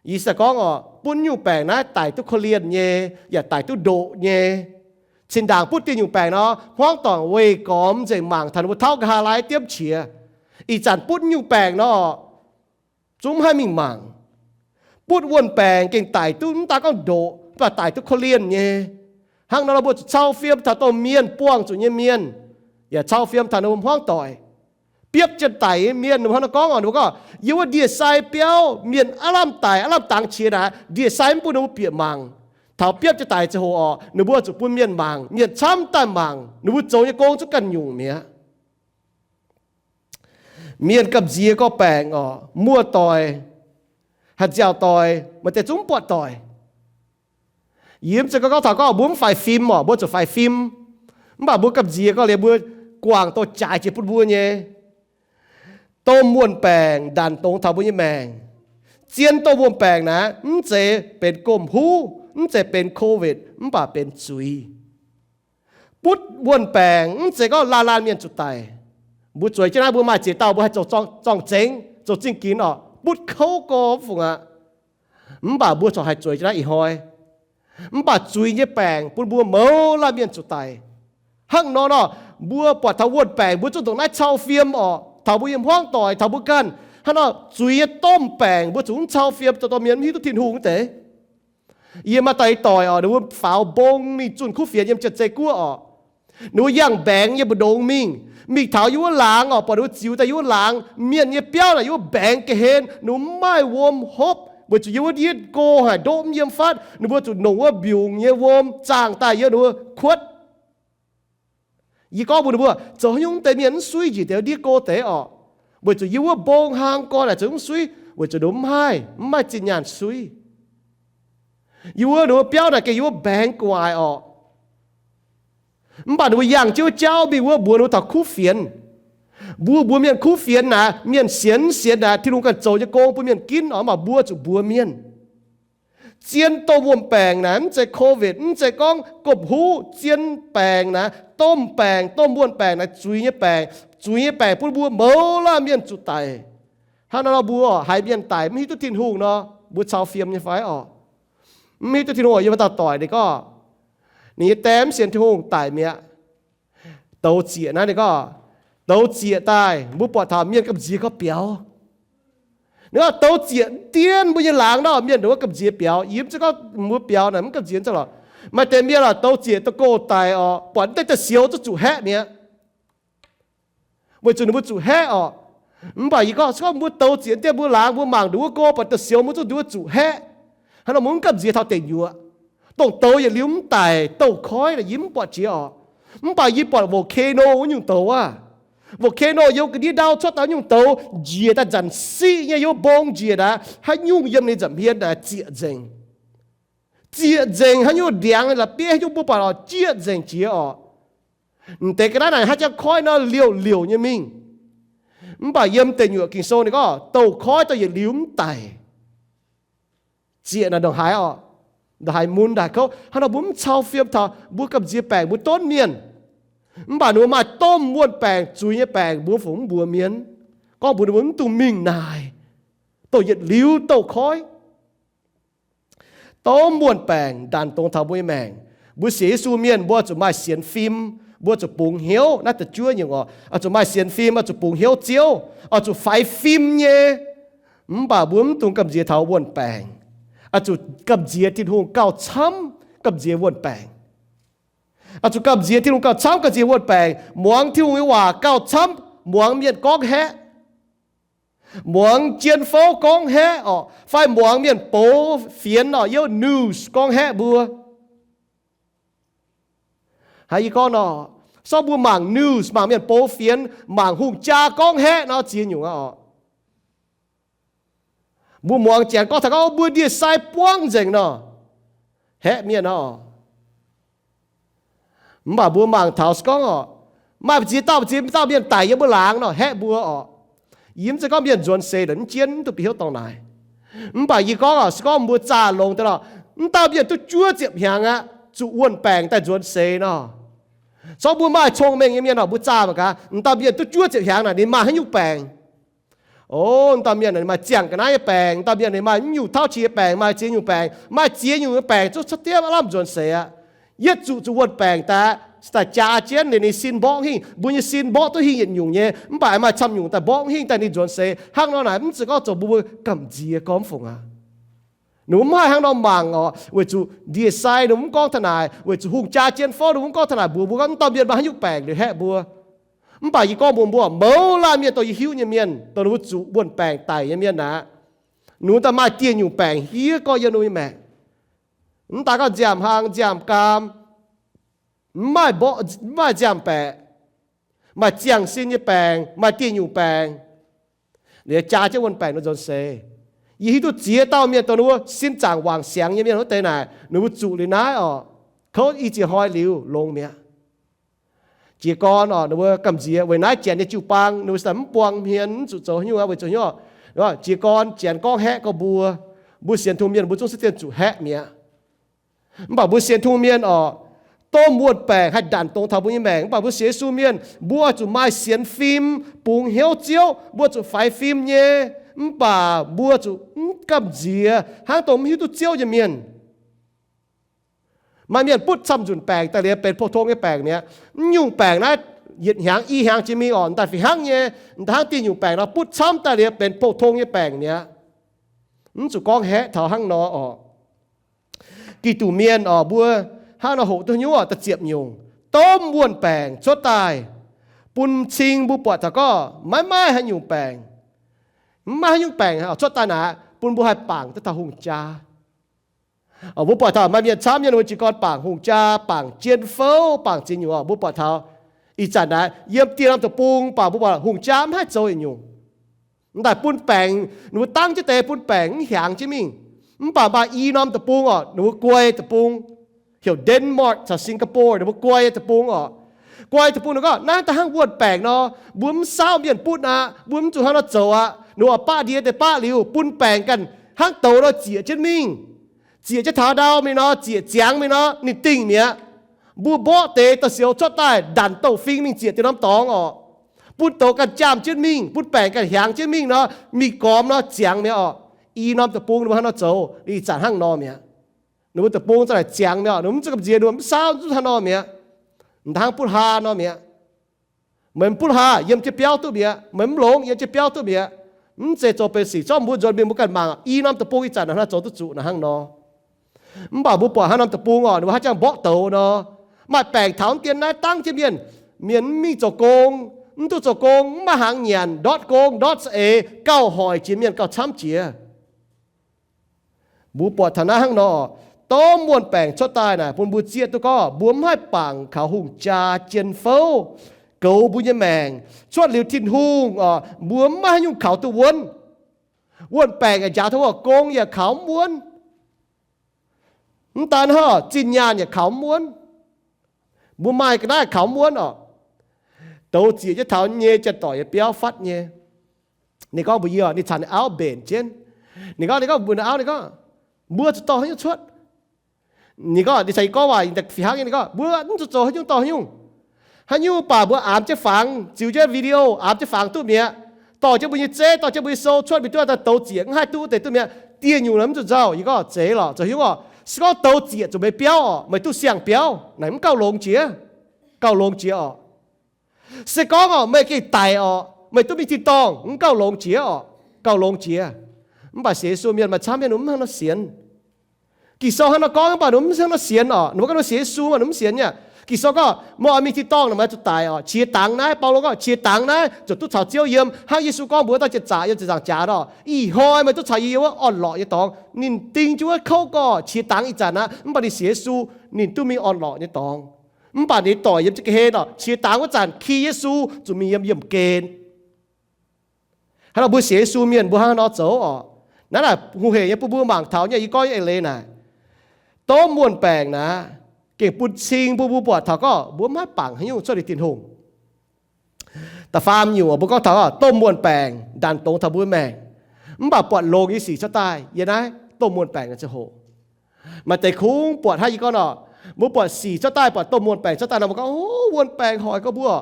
Yie se gorngv orqc, butv nyungc baengc naaiv daic duqv korv-lienh nyei, yaac daic duqv ndoqc nyei. Cin-ndaangc butv dieh nyungc baengc nor, hmuangv doic weih gormx nzengc mangc taux ninh mbuo tauv nqa'haav laai diemv qiex. Ih zanc butv nyungc baengc nor, zungv mv haih mingh mangc. Butv wuon-baengc gengh daic duqv mv daan gorngv ndoqc, mv baac daic duqv korv-lienh nyei. Hnangv nor, mbuo zuqc cau fiem taux dongh mienh buangh zuqc nyei mienh, yaac cau fiem taux ninh mbuo hmuangv doic. Biopv jienv daic nyei mienh, ninh mbuo hnangv nor gorngv orqc, ninh mbuo gorngv, yiem wuov ndie-sai biauv mienh aav lamh daic, aav lamh dangx qiex naaic, ndie-sai mv bun ninh mbuo bieqc mangc. Taux biopv jienv daic ziangh hoc orqc, ninh mbuo zuqc bun mienh mangc, mienh camv daaih mangc ninh mbuo zoux nyei gong zungv ganh nyungc mi'aqv. Mienh gamh nziex gorngv baengc orqc, muoz-doic, haaix nziaauc doic, maaih deix zungv mv buatc doic. Yie mv zeiz gorngv taux gorngv mbuo mv faix fim orqc, mbuo zuqc faix fim. Mv baac mbuo gamh nziex gorngv liuz mbuo guangc douz-jaaix jiex bun mbuo nyei. Domh wuon-baengc ndanc dongz taux mbuo nyei maengc. Zien domh wuon-baengc naaiv mv zeiz benx gomh huv, mv zeiz benx COVID, mv baac benx zuiz. Butv wuon-baengc mv zeiz gorngv laanh laanh mienh zuqc daic. Mbuo zueiz jienv naaiv mbuo maaih ziex dauh mbuo haih zoux zorng-zengx, zoux zingh ginx orqc, butv kouv gorx mv fungc aqv. Mv baac mbuo corc haih zueiz jienv naaiv ih hnoi. Mv baac zuiz nyei baengc bun mbuo mouz laanh mienh zuqc daic. Hnangv nor nor, mbuo buatc taux wuon-baengc mbuo zuqc ndongc naaiv cau fiem orqc, taux mbuo yiem hmuangv doic, taux mbuo ganh. Hnangv nor, zuiz nyei domh baengc mbuo zuqc mv cau fiem, zoux dorh mienh mv hiuv duqv Tin-Hungh wuov deix. Yie maaih dauh ih doic orqc, ninh mbuo faaux mbong mingh zunh kuv fienx yiem Janx-Zei Guoqv orqc. Ninh mbuo yangh mbaengx nyei mbu'ndongx mingh, mingh taux yiem wuov laangz orqc, buatc ninh mbuo ziux daaih yiem wuov laangz, mienh nyei biauv naaic yiem wuov mbaengx ga'hlen, ninh mbuo mv maaih wuom hopv, weic zuqc yiem wuov ndiev go haic, ndoqv mv yiem fatv, ninh mbuo zuqc nongc wuov mbiungc nyei wuom zaangh daaih yiem ninh mbuo kuotv. Yie gorngv mbuox ninh mbuo, zoux haaix nyungc deix mienh mv suiv njiec deix ndiev go deix orqc? Weic zuqc yiem wuov mbong hlang gorn naaic zoux mv suiv, weic zuqc ninh mbuo mv haih, mv maaih zinh nyaanh suiv. Yiem wuov ninh mbuo biauv naaic gengh yiem wuov mbaengx gu'nguaaic orqc. Mv baac ninh mbuo yangh jienv wuov jauv mingh wuov mbuox ninh mbuo taux kuv fienx. Mbuo mbuox mienh kuv fienx naaic, mienh sienx mv sienx naaic, Tin-Hungh ganh zoux nyei gong bun mienh ginv orqc, mv baac mbuo zuqc mbuox mienh. Zien domh wuon-baengc naaic mv zeiz COVID, mv zeiz gorngv gomh huv, zien baengc naaic, domh baengc, domh wuon-baengc naaic zuiz nyei baengc. Zuiz nyei baengc bun mbuo mouz laanh mienh zuqc daic. Hnangv nor nor mbuo haiz mienh daic mv hiuv duqv Tin-Hungh nor, mbuo cau fiem nyei fai orqc? Mv hiuv duqv Tin-Hungh. Yiem wuov dauh doic ninh gorngv, ninh nyei die mv sienx Tin-Hungh daic mi'aqv. Douz zieqc naaiv ninh gorngv, douz zieqc daaih mbuo buatc taux mienh gamh nziex gorngv biaux. Ninh gorngv douz zieqc dien mbuo nyei laangz nor, mienh ndongc wuov gamh nziex biaux. Yie mv zeiz gorngv mbuo biaux naaic mv gamh nziex hnangv lorqc. Maaih deix mienh lorqc douz zieqc da'gouh daic orqc, buatc deix da'siouh zuqc zuqc haeqv mi'aqv. Weic zuqc ninh mbuo zuqc haeqv orqc. Mv baac yie gorngv, se gorngv mbuo douz zieqc dien mbuo laangz, mbuo mangc ndongc wuov go buatc da'siouh mbuo zuqc ndongc wuov zuqc haeqv. Hnangv nor mbuo mv gamh nziex taux deic nyuoqc. Dongh douz yietc liuz mv daic, douz-koiv naaic yie mv buatc jiex orqc. Mv baac yie buatc volcano wuov nyungc douz aav. Volcano yiem ga'ndiev ndau cuotv daaih nyungc douz njiec daaih nzanc siqv nyei, yiem mbong njiec aqv, haaix nyungc yiem ninh nza'hmien naaic zieqc nzengc. Zieqc nzengc, haaix nyungc ndiangx la'bieiv haaix nyungc mbuo buatc orqc, zieqc nzengc jiex orqc. M'deix ga'naaiv naaic haaix jangx koiv nor liouh liouh nyei mingh. Mv baac yiem deic nyuoqc Ging-Sou ninh gorngv douz-koiv daaih yietc liuz mv daic. Zieqc naaic ndongc haaix orqc, ndongc haaix mun ndongc haaix kouv. Hnangv nor mbuo mv cau fiem taux mbuo gamh nziex baengc mbuo donv mienh. Mv baac ninh mbuo maaih domh wuon-baengc, zuiz nyei baengc, mbuo fungc mv mbuox mienh, gorngv mbuox ninh mbuo mv dungx mingh naaic, dongh yietc liuz douz-koiv. Domh wuon-baengc ndanc dongz taux mbuo nyei maengc. Mbuo sienx Yesu mienh mbuo zuqc maaih sienx fim, mbuo zuqc bungx hnyouv. Naaiv da'juov nyungc oc, oix zuqc maaih sienx fim, oix zuqc bungx hnyouv Ziouv, oix zuqc faix fim nyei. Mv baac mbuo mv dungx gamh nziex taux wuon-baengc. Oix zuqc gamh nziex Tin-Hungh gauh camv gamh nziex wuon-baengc. Oix zuqc gamh nziex Tin-Hungh gauh camv gamh nziex wuon-baengc, muangx Tin-Hungh nyei waac gauh camv muangx mienh gorngv haeqv. Muangx jien fouv gorngv haeqv orqc, fai muangx mienh boux fienx orqc, youh news gorngv haeqv mbuo. Haiz yie gorngv nor, sortv mbuo mangc news, mangc mienh boux fienx, mangc hungh jaa gorngv haeqv nor ziex nyungc aqv orqc. Mbuo muangx janx gorngv taux gorngv mbuo ndie-sai buangv nzengc nor, haeqv mienh orqc. Mv baac mbuo mangc taux se gorngv orqc, maaih ziex dauh, ziex dauh mienh daic yiem mbuo laangz nor, haeqv mbuo orqc. Yie mv zeiz gorngv mienh nzuonx seix ndongc jienv duqv bieqc hnyouv dorngx naaic. Mv baac yie gorngv orqc, se gorngv mbuo zaah longx deix lorqc, mv dauh mienh duqv juov ziepc hnyangx aqv, zuqc wuon-baengc daaih nzuonx seix nor. Sortv mbuo maaih cong-mengh nyei mienh orqc, mbuo zaah mangc gaax, mv dauh mienh duqv juov ziepc hnyangx naaic ninh maaih haaix nyungc baengc? O, mv dauh mienh maaih ziangh ga'naaiv nyei baengc, mv dauh mienh maaih nyungc tauv qiex nyei baengc, maaih ziex nyungc baengc, maaih ziex nyungc nyei baengc zuqc cuotv diemv aav lamh nzuonx seix aqv. Yietv zuqc zuqc wuon-baengc daaih, daaih jaa jienv ninh, ninh sin mborqv hingh. Mbuo nyei sin mborqv duqv hingh yietc nyungc nyei, mv baac maaih camv nyungc daaih mborqv hingh daaih ninh nzuonx seix. Hnangv nor naaic mv zeiz gorngv zoux mbuo gamh nziex gorngv fungc aqv. Ninh mbuo mv haih hnangv nor mangc orqc, weic zuqc ndie-sai ninh mbuo mv gorngv taux naaic, weic zuqc hungh jaa jien fouv ninh mbuo mv gorngv taux naaic mbuox mbuo gorngv mv dauh mienh maaih haaix nyungc baengc liuz haeqv mbuo. Mv baac yie gorngv mbuox mbuo, mouz laanh mienh dongh yie hiuv nyei mienh, dongh ninh mbuo zuqc wuon-baengc daic nyei mienh aqv, ninh mbuo daaih maaih dieh nyungc baengc hiev gorx yiem ninh mbuo nyei maengc. Mv daaih gorngv nziaamv-hlang, nziaamv-gaam, mv maaih mborqv, mv maaih nziaamv-baeqc, maaih ziangh sin nyei baengc, maaih dieh nyungc baengc, liuz jaa jienv wuon-baengc nor nzuonx seix. Yie hiuv duqv ziex dauh mienh dongh ninh mbuo sin zaangc wangc siangx nyei mienh wuov deix naaic, ninh mbuo zuqc liuz naaiv oc, kouv i ziex hnoi liuz longx mi'aqv. Jiez gorn oc, ninh mbuo gamh nziex weic naaiv janx nyei jiu-baang, ninh mbuo mv buang hmien, mv zuqc zoux haaix nyungc, weic zuqc haaix nyungc. Jiez gorn janx gorngv haeqv gorx mbuo, mbuo sienx tungh mienh mbuo zungv se dienh zuqc haeqv mi'aqv. Mv baac mbuo sienx tungh mienh oc, domh wuon-baengc haih ndanc dongz taux mbuo nyei maengc. Mv baac mbuo sienx Yesu mienh, mbuo oix zuqc maaih sienx fim, bungx hnyouv Ziouv, mbuo zuqc faix fim nyei. Mv baac mbuo zuqc mv gamh nziex hnangv dongh mv hiuv duqv Ziouv nyei mienh. Maaih mienh butv camv nzunc baengc daaih liuz benx pou-tong nyei baengc mi'aqv. Mv nyungc baengc naaiv yietc hnyangx i hnyangx jiex mingh oc, m'daaih fih hnangv nyei. M'daaih hnangv dieh nyungc baengc nor butv camv daaih liuz benx pou-tong nyei baengc mi'aqv. Mv zuqc gorngv haeqv taux hnangv nor oc. Giduc mienh oc, mbuo hnangv nor hoqc duqv nyungc oc, da'ziepc nyungc, domh wuon-baengc cuotv daaih bun cing mbuo buatc taux gorngv maiv maaih haaix nyungc baengc, mv maaih haaix nyungc baengc cuotv daaih naaic bun mbuo haih bangc duqv taux hungh jaa. Mbuo buatc taux maaih mienh camv nyei, ninh mbuo jiez gorn bangc hungh jaa, bangc jien fouv, bangc ziex nyungc oc. Mbuo buatc taux ih zanc naaic yiem dieh norm deic-bung baac mbuo buatc hungh jaa mv haih zoux yietc nyungc. M'daaih bun baengc, ninh mbuo dangv jienv deix bun baengc mv hiaangx jienv mingh. Mv baac maaih i norm deic-bung oc, ninh mbuo guai deic-bung, heuc Denmark caux Singapore, ninh mbuo guai deic-bung oc. Guai deic-bung ninh gorngv naaiv da'hnangv wuon-baengc nor, mbuo mv saauv mienh butv aqv, mbuo mv zuqc hnangv nor zoux aqv. Ninh mbuo baqv ndie deix baqv liuz bun baengc ganh hnangv douz nor ziec jienv mingh. Ziec jienv taux ndau mingh nor, ziec ziangx mingh nor, ninh dingh mi'aqv. Mbuo mborqv deix da'siouc cuotv daaih ndanc douh fing mingh ziec deix norm dorngx oc. Bun douz ganh jaamh jienv mingh, bun baengc ganh hiaangx jienv mingh nor, mingh gormx nor ziangx mi'aqv oc. I norm deic-bung ninh mbuo hnangv nor zoux, ih zanc hnangv nor mi'aqv. Ninh mbuo deic-bung za'naaic ziangx mi'aqv oc, ninh mbuo mv zuqc gamh nziex, ninh mbuo mv saauv, mv zuqc hnangv nor mi'aqv. M'daaih hnangv butv haa nor mi'aqv. Meih mv butv haa, yiem jienv biauv duqv mi'aqv. Meih mv longx, yiem jienv biauv duqv mi'aqv. Mv zeiz zoux benx sic zorqv mbuo nzuonx mingh mbuo ganh mangc, i norm deic-bung ih zanc naaiv hnangv zoux duqv zuqc naaic hnangv nor. Mv baac mbuo buatc haaix norm deic-bung oc, ninh mbuo haaix jangx mborqv douz nor, maaih baengc taux mv dien naaiv dangv jienv mienh, mienh mv mingh zoux gong, mv duqv zoux gong, mv maaih hnaangx nyanc, ndortv gong ndortv za'eix, gauh hoic jiex mienh gauh camv jiex. Mbuo buatc taux naaiv hnangv nor, domh wuon-baengc cuotv daaih naaic bun mbuo zieqv duqv gorngv mbuo mv haih bangc kaux hungh jaa jien fouv goux mbuo nyei maengc. Cuotv liuz Tin-Hungh oc, mbuo mv maaih haaix nyungc kaux duqv wuonv. Wuon-baengc yaac njaaux taux wuov gong yaac kaux mv wuonv. Mv daan hnangv, zinh nyaanh yaac kaux mv wuonv. Mbuo maaih ga'naaiv kaux mv wuonv oc. Douz ziec jienv taux nyei janx-doic nyei biauv fatv nyei. Ninh gorngv mbuox yie oc, ninh caux ninh auv mbenc jienv. Ninh gorngv, ninh gorngv mbuox ninh auv, ninh gorngv, mbuo zuqc dorh haaix nyungc cuotv? Ninh gorngv, ninh caux yie gorngv waac fih hnangv nyei, ninh gorngv, mbuo mv zuqc zoux haaix nyungc dorh haaix nyungc. Haaix nyungc baac mbuo aamx jienv fangx, ziux jienv video aamx jienv fangx duqv mi'aqv. Dorh jienv mbuo nyei zeiv, dorh jienv mbuo nyei sou cuotv mingh duqv daaih douz ziec, mv haih duqv deix duqv mi'aqv. Dieh nyungc naaic mv zuqc nzauh. Yie gorngv, zeiz lorqc, zoux haaix nyungc oc? Se gorngv douz ziec zuqc meih biauv oc, meih duqv siang-biauv naaic mv gauh longx jiex. Gauh longx jiex oc. Se gorngv oc, meih gengh daic oc, meih duqv mingh tin-dorngh, mv gauh longx jiex oc. Gauh longx jiex. Mv baac sienx Yesu mienh maaih camv mienh ninh mv hnangv nor sienx. Ging-Sou hnangv nor gorngv, mv baac ninh mv hnangv nor sienx oc. Ninh mbuo gorngv ninh sienx Yesu, mv baac ninh mv sienx nyei. Ging-Sou gorngv meih oix mingh tin-dorngh nor, meih zuqc daic oc. Qiex dangx naaiv, Baulo gorngv qiex dangx naaiv ziouc duqv caux Ziouv yiem, hnangv Yesu gorngv mbuox dauh jiex zaqc yiem ziepc nzaangc jaax oc, ih hnoi meih duqv caux yie yiem wuov orn-lorqc nyei dorngx. Ninh ding jienv wuov kouv gorx, qiex dangx ih zanc aqv, mv baac ninh sienx Yesu, ninh duqv mingh orn-lorqc nyei dorngx. Mv baac ninh doic yiem jienv ga'hlen oc, qiex dangx wuov zanc ki Yesu zuqc mingh yiem yiemh gen. Hnangv nor mbuo sienx Yesu mienh mbuo hnangv nor zoux oc. Naaiv naaic hungh hec nyei bun mbuo mangc taux nyei, yie gorngv nyei eix leiz naaic, domh wuon-baengc naaic gengh bun cing bun mbuo buatc taux gorngv mbuo mv haih bangc haaix nyungc cuotv liuz Tin-Hungh. Da'faam nyungc mbuo gorngv taux domh wuon-baengc ndanc dongz taux mbuo maengc, mv baac buatc longx nyei sic cuotv daaih yiem naaiv domh wuon-baengc naaic ziangh hoc. Maaih deix kungx buatc hnangv yie gorngv nor, mbuo buatc sic cuotv daaih, buatc domh wuon-baengc cuotv daaih nor, mbuo gorngv, o, wuon-baengc hoic gorx mbuo.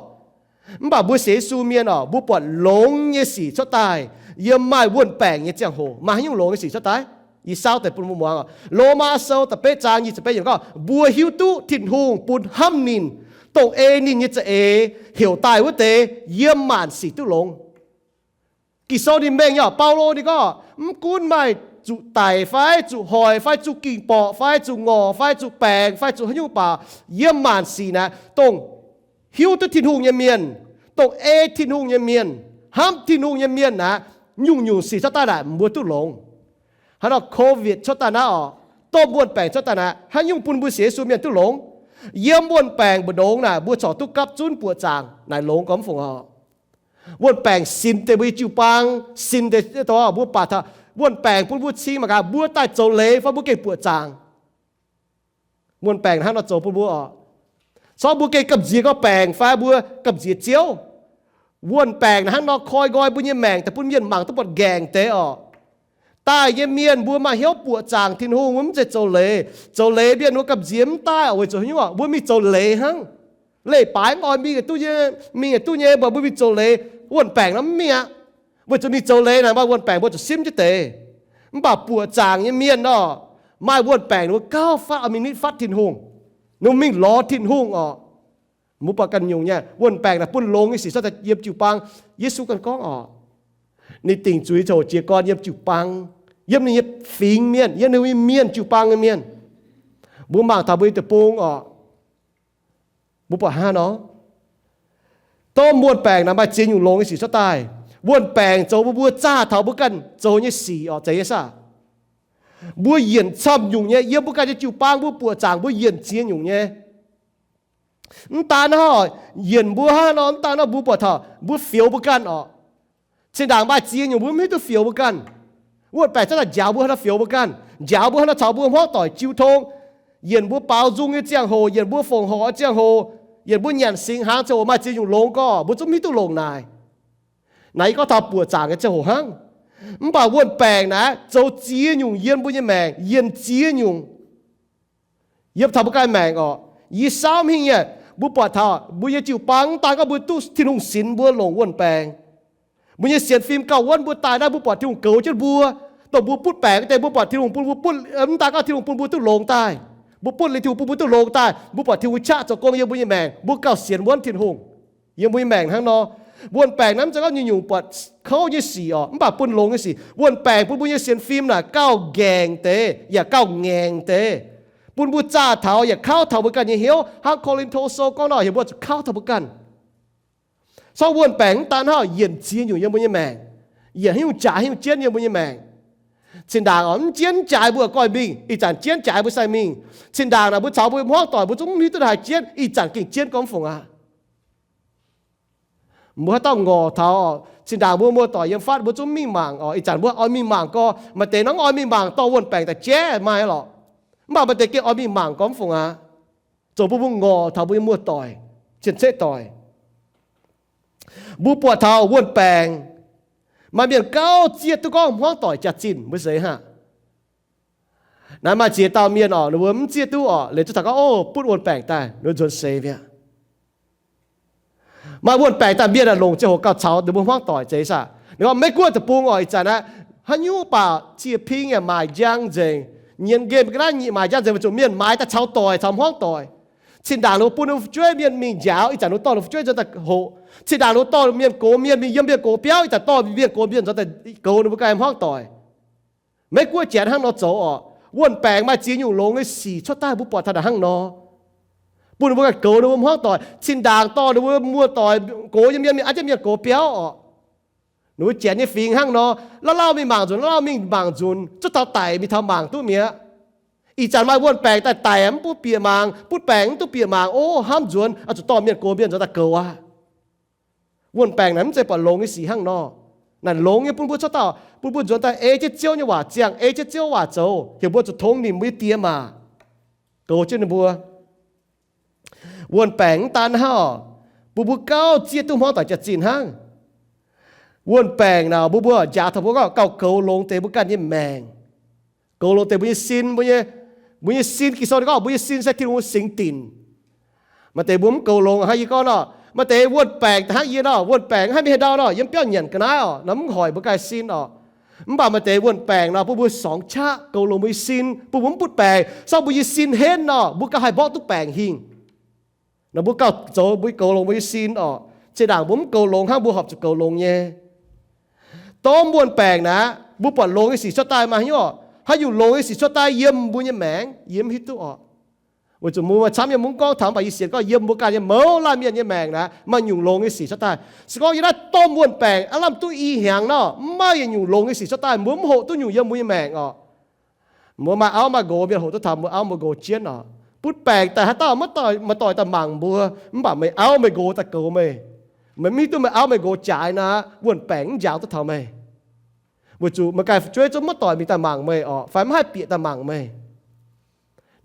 Mv baac mbuo sienx Yesu mienh oc, mbuo buatc longx nyei sic cuotv daaih yiem maaih wuon-baengc nyei ziangh hoc. Maaih haaix nyungc longx nyei sic cuotv daaih? Yie saauv deix bun mbuo muangx oc. Lomaa Sou da'betv zaang nyic ziepc betv yiemc gorngv, mbuo hiuv duqv Tin-Hungh bun hnamv ninh, dongh ei ninh nyei za'eix heuc daaih wuov deix, yiem maanc sic duqv longx. Ging-Sou ninh mengh nyei oc. Baulo ninh gorngv, mv gunv maaih zuqc daic fai, zuqc hoic fai, zuqc ging-borqc fai, zuqc ngorc fai, zuqc baengc fai, zuqc haaix nyungc baac, yiem maanc sic naaic, dongh hiuv duqv Tin-Hungh nyei mienh, dongh ei Tin-Hungh nyei mienh, hnamv Tin-Hungh nyei mienh naaic, nyungc-nyungc sic cuotv daaih naaic mbuo duqv longx. Hnangv nor Covid cuotv daaih naaiv oc, domh wuon-baengc cuotv daaih naaic, haaix nyungc bun mbuo sienx Yesu mienh duqv longx? Yiem wuon-baengc mbu'ndongx naaic, mbuo corc duqv gapv zunv buoqc zaangc naaic longx gormx fungc oc. Wuon-baengc sinx deix mbuo nyei jiu-baang, sinx deix, mbuo baac taux Wuonh baengc bun mbuo cing mangc gaax, mbuo daaih zoux leiz fai mbuo gengh buoqc zaangc. Wuonh baengc hnangv nor zoux bun mbuo oc. Corc mbuo gengh gamh nziex gorngv baengc fai mbuo gamh nziex Ziouv. Wuonh baengc hnangv nor koi nqoi mbuo nyei maengc daaih bun mienh mangc duqv buatc nqaengc deix oc. Daaih nyei mienh mbuo maaih hnyouv buoqc zaangc Tin-Hungh, mbuo mv zeiz zoux leiz. Zoux leiz mienh mbuo gamh nziex mv daaih oc, weic zuqc hnyouv mbuo mingh zoux leiz hnangv. Leiz-baaix mv oix mingh duqv nyei, mingh duqv nyei, mv baac mbuo mingh zoux leiz. Wuonh baengc nor mv mingh aqv. Weic zuqc mingh zoux leiz naaic maaih wuonh baengc mbuo zuqc simv jienv deix. Mv baac buoqc zaangc nyei mienh nor, maaih wuonh baengc ninh mbuo gauh fatv oix mingh nitv fatv Tin-Hungh, ninh mbuo mingh lorz Tin-Hungh oc. Mbuo buatc ganh nyungc nyei wuonh baengc naaic bun longx nyei sic cuotv daaih yiem jiu-baang. Yesu ganh gorngv oc, ninh dingc zuiz ziouc jiez gorn yiem jiu-baang, yiem ninh nyei fingx mienh, yiem ninh nyei mienh, jiu-baang nyei mienh. Mbuo mangc taux mbuo nyei deic-bung oc, mbuo buatc hnangv nor, domh wuonh baengc naaic maaih ziex nyungc longx nyei sic cuotv daaih. Wuonh baengc zoux bun mbuo zaah taux mbuo ganh zoux nyei sic oc, zeiz nyei saah? Mbuo yienc camv nyungc nyei, yiem mbuo ganh nyei jiu-baang mbuo buoqc zaangc mbuo yienc ziex nyungc nyei. Mv daan hnangv, yienc mbuo hnangv nor, mv daan hnangv mbuo buatc taux mbuo fioux mbuo ganh oc. Zinh ndaangc maaih ziex nyungc mbuo mv hiuv duqv fioux mbuo ganh. Wuonh baengc cuotv daaih njaaux mbuo hnangv nor fioux mbuo ganh, njaaux mbuo hnangv nor caux mbuo hmuangv doic jiu tong, yienc mbuo baaux nzung nyei ziangh hoc, yienc mbuo fongc horc nyei ziangh hoc, yienc mbuo nyanc singx hnaangx ziangh hoc maaih ziex nyungc longx gorngv mbuo zungv mv hiuv duqv longc naaic. Naaic yie gorngv taux buoqc zaangc nyei ziangh hoc hnangv. Mv baac wuonh baengc naaic zoux ziex nyungc yiem mbuo nyei maengc, yienc ziex nyungc yiem taux mbuo ganh maengc oc. Yie saauv hingh nyei, mbuo buatc taux mbuo nyei jiu-baang mv daan gorngv mbuo duqv Tin-Hungh sinx mbuo longc wuonh baengc. Mbuo nyei sienx fim gauh wuonv mbuo daaih naaiv mbuo buatc Tin-Hungh goux jienv mbuo. Dongh mbuo butv baengc deix mbuo buatc Tin-Hungh bun mbuo butv, mv daan gorngv Tin-Hungh bun mbuo duqv longx daaih. Mbuo butv liuz Tin-Hungh bun mbuo duqv longx daaih, mbuo buatc Tin-Hungh qaqv zoux gong yiem mbuo nyei maengc, mbuo gauh sienx wuonv Tin-Hungh. Yiem mbuo nyei maengc hnangv nor, wuonh baengc naaiv mv zeiz gorngv nyungc-nyungc buatc kouv nyei sic oc, mv baac bun longx nyei sic. Wuonh baengc bun mbuo nyei sienx fim naaic gauh nqaengc deix yaac gauh ngaengc deix, bun mbuo zaah taux yaac kauv taux mbuo ganh nyei hnyouv. Hnangv Ko^lin^to Sou gorngv nor, heuc mbuo zuqc kauv taux mbuo ganh. Corc wuonh baengc mv daan hnangv, yienc ziex nyungc yiem mbuo nyei maengc, yienc haaix nyungc jaaix haaix nyungc jienv yiem mbuo nyei maengc. Zinh ndaangc oc, mv jienv jaaix mbuo goiv mingh, ih zanc jienv jaaix mbuo sai mingh. Zinh ndaangc naaic mbuo caux mbuo hmuangv doic mbuo zungv mv hiuv duqv haaix jienv, ih zanc gengh jienv gormx fungc aqv. Mbuo haaix dauh ngorc taux, zinh ndaangc mbuo muoz-doic yiem fatv mbuo zungv mingh mangc oc, ih zanc mbuo oix mingh mangc gorx, maaih deix nor mv oix mingh mangc, dorh wuonh baengc daaih jaiv maaih lorqc. Mv baac maaih deix gengh oix mingh mangc gormx fungc aqv. Zoux bun mbuo ngorc taux mbuo nyei muoz-doic, cien-ceqv doic. Mbuo buatc taux wuonh baengc, maaih mienh gauh zieqv duqv gorngv hmuangv doic jaax-zinh mbuo seix hnangv. Naaiv maaih ziex dauh mienh oc, ninh mbuo mv zieqv duqv oc, liuz zuqc taux gorngv, o, butv wuonh baengc daaih, ninh mbuo nzuonx seix mi'aqv. Maaih wuonh baengc daaih mienh aah, longc ziangh hoc gauh caux ninh mbuo hmuangv doic zeiz saah? Ninh gorngv Meiv-Guoqv deic-bung oc, ih zanc aqv, haaix nyungc baac ziex ping yaac maaic njang nzengc. Nyienx nqemh ga'naaiv maaic njang nzengc, weic zuqc mienh maaiz daaih caux doic, caux hmuangv doic. Cin-ndaangc ninh mbuo bun ninh mbuo fu'jueiv mienh mingh njaaux, ih zanc ninh mbuo dorh ninh mbuo fu'jueiv nzuonx daaih hoqc. Cin-ndaangc ninh mbuo dorh mienh gox mienh mingh yiem mienh gox biauv, ih zanc dorh mienh gox mienh nzuonx daaih goux ninh mbuo ganh hmuangv doic. Meiv-Guoqv janx hnangv nor zoux oc. Wuonh baengc maaih ziex nyungc longx nyei sic cuotv daaih, mbuo buatc taux naaic hnangv nor, bun ninh mbuo ganh goux ninh mbuo hmuangv doic. Cin-ndaangc dorh ninh mbuo muoz-doic gox nyei mienh mingh an jienv mienh gox biauv oc. Ninh mbuo janx nyei fingx hnangv nor, lauh lauh mingh mangc nzunc, lauh lauh mingh mangc nzunc, zuov taux daic mingh taux mangc duqv mi'aqv. Ih zanc maaih wuonh baengc daaih daic mv butv bieqc mangc, butv baengc mv duqv bieqc mangc, o, hnamv nzuonx, oix zuqc dorh mienh gox mienh nzuonx daaih goux aqv. Wuonh baengc naaic mv zeiz buatc longx nyei sic hnangv nor. Naaic longx nyei bun mbuo cuotv dauh, bun mbuo nzuonx daaih ei jienv Ziouv nyei waac ziangh, ei jienv Ziouv waac zoux, heuc mbuo zuqc tongx nimc mbuo nyei die maac, goux jienv ninh mbuo. Wuonh baengc mv daan hnangv, bun mbuo gauh zieqv duqv hmuangv doic jaax-zinh hnangv. Wuonh baengc naaic mbuo, mbuo njaaux taux mbuo gauh goux longx deix mbuo ganh nyei maengc, goux longx deix mbuo nyei sin, mbuo nyei, mbuo nyei sin. Ging-Sou gorngv mbuo nyei sin se Tin-Hungh singx dinc. Maaih deix mbuo mv goux longx hnangv yie gorngv nor, maaih deix wuonh baengc daaih hnangv yie nor, wuonh baengc haih mingh haaix ndau nor, yiem biauv nyanc ga'naaiv oc, naaiv mv hoic mbuo ganh sin oc. Mv baac maaih deix wuonh baengc nor bun mbuo sorngx qaqv goux longx mbuo nyei sin, bun mbuo mv butv baengc. Se gorngv mbuo nyei sin henv nor, mbuo gauh haih mborqv duqv baengc hingh. Nor mbuo gauh zoux mbuo goux longx mbuo nyei sin oc. Zinh ndaangc mbuo mv goux longx hnangv, mbuo horpc zuqc goux longx nyei. Domh wuonh baengc naaic, mbuo buatc longx nyei sic cuotv daaih maaih haaix nyungc, haaix nyungc longx nyei sic cuotv daaih yiem mbuo nyei maengc, yie mv hiuv duqv oc. Weic zuqc mbuo camv yiem mv gorngv taux, mv baac yie sienx gorngv yiem mbuo ganh nyei mouz laanh mienh nyei maengc naaic, maaih nyungc longx nyei sic cuotv daaih. Se gorngv yiem naaiv domh wuonh baengc aav lamh duqv i hnyangx nor, mv maaih yietc nyungc longx nyei sic cuotv daaih, mbuo mv hoqc duqv nyungc yiem mbuo nyei maengc oc. Mbuo maaih auv maaih nqox, mienh hoqc duqv taux mbuo auv mbuo nqox jienv oc. Butv baengc daaih haaix dauh maiv doic, maiv doic daaih mangc mbuo, mv baac meih auv meih nqox daaih goux meih. Meih mv hiuv duqv meih auv meih nqox jaaix nor, wuonh baengc mv njaaux duqv taux meih. Weic zuqc meih ganh fu'jueiv zungv maiv doic mingh daaih mangc meih orqc, fai maiv haih bieqc daaih mangc meih.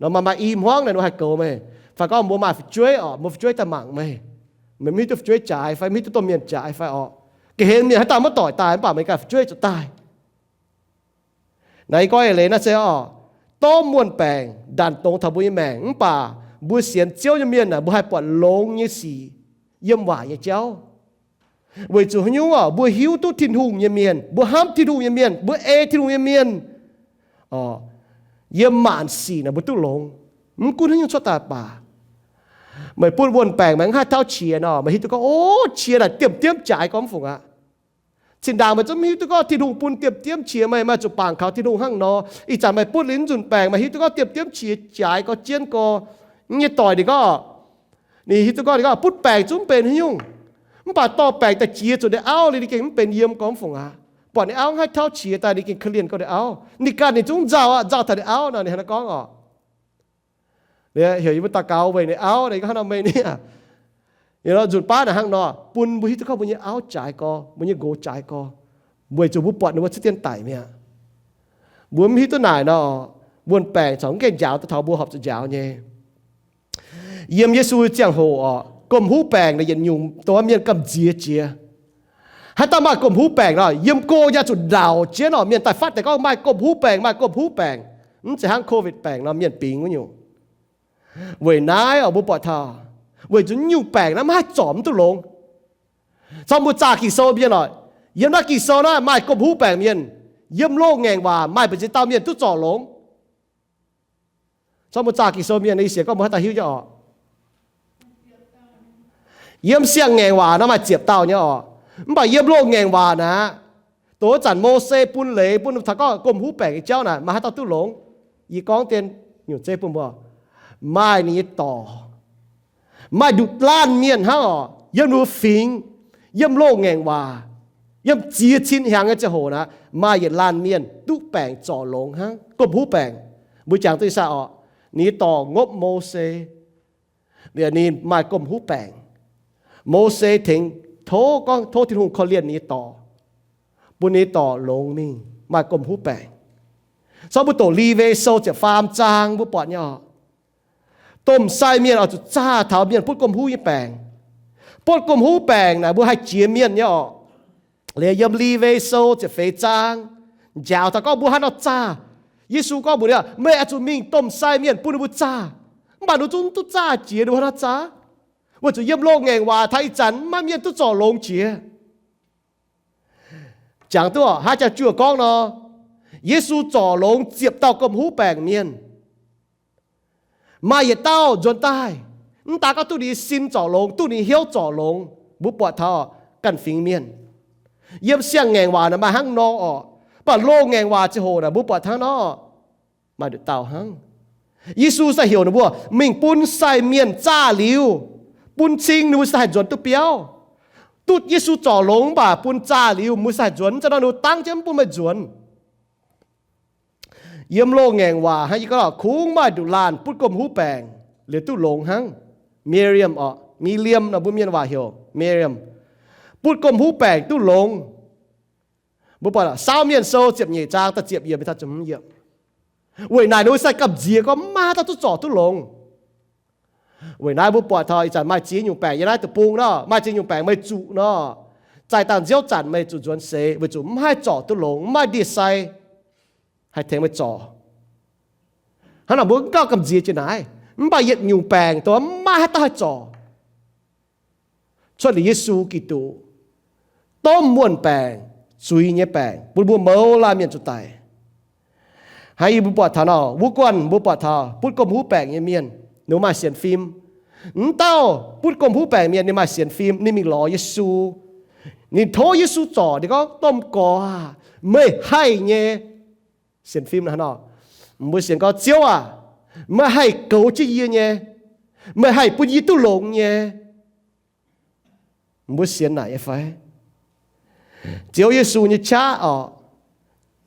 Nor maaih i hmuangv naaic ninh haih goux meih, fai gorngv mbuo maaih fu'jueiv orqc, mbuo fu'jueiv daaih mangc meih, meih mv hiuv duqv fu'jueiv jaaix fai mv hiuv duqv domh mienh jaaix fai orqc. Ga'hlen mienh haaix dauh maiv doic daaih, mv baac meih ganh fu'jueiv zuqc daaih. Naaiv yie gorngv eix leiz naaiv se orqc, domh muonh-baengc ndanc dongz taux mbuo nyei maengc, mv baac mbuo sienx Ziouv nyei mienh aah, mbuo haih buatc longx nyei sic yiem waac nyei jauv. Weic zuqc haaix nyungc orqc, mbuo hiuv duqv Tin-Hungh nyei mienh, mbuo hnamv Tin-Hungh nyei mienh, mbuo ei Tin-Hungh nyei mienh, yiem maanc sic naaic mbuo duqv longx. Mv gunv haaix nyungc cuotv daaih baac, meih bun wuonh baengc meih mv haih tauv qiex nor, meih hiuv duqv gorngv, o, qiex naaic diemv-diemv jaaix gorngv mv fungc aqv. Zinh ndaangc meih zungv mv hiuv duqv gorngv Tin-Hungh bun diemv-diemv qiex meih, meih zuqc bangc kaux Tin-Hungh hnangv nor. Ih zanc meih butv liuz nzunc baengc, meih hiuv duqv gorngv diemv-diemv qiex jaaix gorx, jienv gorx. Ninh nyei doic ninh gorngv, ninh hiuv duqv gorngv, ninh gorngv butv baengc zungv mv benx haaix nyungc, mv baac dorh baengc daaih jiex zuqc ninh auv liuz, ninh gengh mv benx yiem gorngv mv fungc aqv. Buatc ninh auv mv haih tauv qiex daaih, ninh gengh korv-lienh gorngv ninh auv. Ninh ganh ninh zungv nzauh aqv, nzauh taux ninh auv nor, ninh hnangv naaiv gorngv orqc. Heuc yie mbuo daux gaux weic ninh auv, ninh gorngv hnangv nor meih ni. Nzunc baav naaic hnangv nor bun mbuo hiuv duqv gorngv mbuo nyei auv jaaix gorx, mbuo nyei nqox jaaix gorx, weic zuqc mbuo buatc ninh mbuo cuotv dienv daic mi'aqv. Mbuo mv hiuv duqv naaic nor, wuonh baengc corc mv gaengh njaaux daaih taux mbuo horpc zuqc njaaux nyei. Yiem Yesu ziangh hoc orqc, gomh huv baengc naaic yietc nyungc dongh mienh gamh nziex jiex. Haaix dauh maaih gomh huv baengc nor, yiem go yaac zuqc ndaauc jienv orqc. Mienh daaih fatv deix gorngv maaih gomh huv baengc, maaih gomh huv baengc. Mv zeiz hnangv Covid baengc nor mienh bingx wuov nyungc. Weic naaiv orqc, mbuo buatc taux weic zuqc nyungc baengc naaiv maiv haih zorc mv duqv longx. Corc mbuo zaah Ging-Sou mienh orqc, yiem naaiv Ging-Sou naaiv maaih gomh huv baengc mienh. Yiem loz-ngaengc waac maaih mbu'ziex dauh mienh duqv zorc longx. Corc mbuo zaah Ging-Sou mienh, yie sienx gorngv mbuo haaix dauh hiuv nyei orqc. Yiem siang-ngaengc waac naaiv maaih ziepc dauh nyei orqc. Mv baac yiem loz-ngaengc waac naaiv, dongh wuov zanc Mose bun leiz bun taux gorngv gomh huv baengc nyei jauv naaic, maaih haaix dauh duqv longx? Yie gorngv dien nyungc zeiv bun mbuo, maaih ninh nyei dorc, maaih nduqc laanh mienh hnangv orqc, yiem ninh mbuo fingx, yiem loz-ngaengc waac, yiem ziex cin hnyangx nyei ziangh hoc naaic, maaih yietc laanh mienh duqv baengc zorc longx hnangv, gomh huv baengc. Mbuo jangx duqv ih zanc orqc, ninh nyei dorc ngopv Mose, liuz ninh maaih gomh huv baengc. Mose tengx tov gorngv tov Tin-Hungh korv-lienh ninh nyei dorc, bun ninh nyei dorc longx mingh, maaih gomh huv baengc. Corc mbuo doqc Lewi Sou ziepc faam zaang mbuo buatc nyei orqc, domh sai mienh oix zuqc zaah taux mienh butv gomh huv nyei baengc. Butv gomh huv baengc naaic mbuo haih jiex mienh nyei orqc. Liuz yiem Lewi Sou ziepc feix zaang njaaux taux gorngv mbuo haaix nor zaah. Yesu gorngv mbuox ninh, meih oix zuqc mingh domh sai mienh bun ninh mbuo zaah. Mv baac ninh zungv duqv zaah jiex, ninh mbuo haaix nor zaah? Weic zuqc yiem loz-ngaengc waac taux ih zanc maiv maaih mienh duqv zorc longx jiex. Jangx duqv orqc, haaix jangx juoh gorngv nor, Yesu zorc longx ziepc dauh gomh huv baengc mienh. Maaih yietc dauh nzuonx daaih, mv daaih gorngv duqv ninh nyei sin zorc longx, duqv ninh nyei hnyouv zorc longx. Mbuo buatc taux ganh fingx mienh. Yiem siang-ngaengc waac naaic maaih hnangv nor orqc, mv baac loz-ngaengc waac ziangh hoc naaic mbuo buatc hnangv nor, maaih nduqc dauh hnangv. Yesu se heuc ninh mbuo mingh bun sai mienh zaah liuz, bun cing ninh mbuo se haih nzuonx duqv biauv. Duqv Yesu zorc longx mv baac bun zaah liuz mbuo se haih nzuonx, mv zeiz nor ninh mbuo dangv jienv mv bun meih nzuonx. Yiem loz-ngaengc waac hnangv yie gorngv, kungx maaih nduqc laanh butv gomh huv baengc liuz duqv longx hnangv. Miriam orqc, Miriam nor mbuo mienh waac heuc Miriam, butv gomh huv baengc duqv longx. Mbuo buatc Saauv Mienh Sou ziepc nyeic zaang da'ziepc yiemc, weic naaic ninh mbuo sai gamh nziex gorngv maiv maaih haaix dauh duqv zorc duqv longx. Weic naaiv mbuo buatc taux ih zanc maaih ziex nyungc baengc yiem naaiv deic-bung nor, maaih ziex nyungc baengc meih zuqc nor, zaih dangh nziouv zanc meih zuqc nzuonx seix, weic zuqc maiv haih zorc duqv longx, maiv maaih ndie-sai haih tengx meih zorc. Hnangv naaic mbuo mv gauh gamh nziex jiex naaiv. Mv baac yietc nyungc baengc dongh maiv maaih haaix dauh haih zorc, cuotv liuz Yesu Giduc, domh muonh baengc, zuiz nyei baengc, bun mbuo mouz laanh mienh zuqc daic. Hnangv yie mbuo buatc taux nor, wuov guanh mbuo buatc taux butv gomh huv baengc nyei mienh, ninh mbuo maaih sienx fim. M'dauh butv gomh huv baengc mienh ninh maaih sienx fim, ninh mingh lorz Yesu. Ninh tov Yesu zorc, ninh gorngv, Domh Gorx aah, meih haih nyei. Sienx fim nor, mbuo sienx gorngv, Ziouv aah, meih haih goux jienv yie nyei. Meih haih bun yie duqv longx nyei. Mbuo sienx naaic nyei fai? Ziouv Yesu nyei qaqv orqc,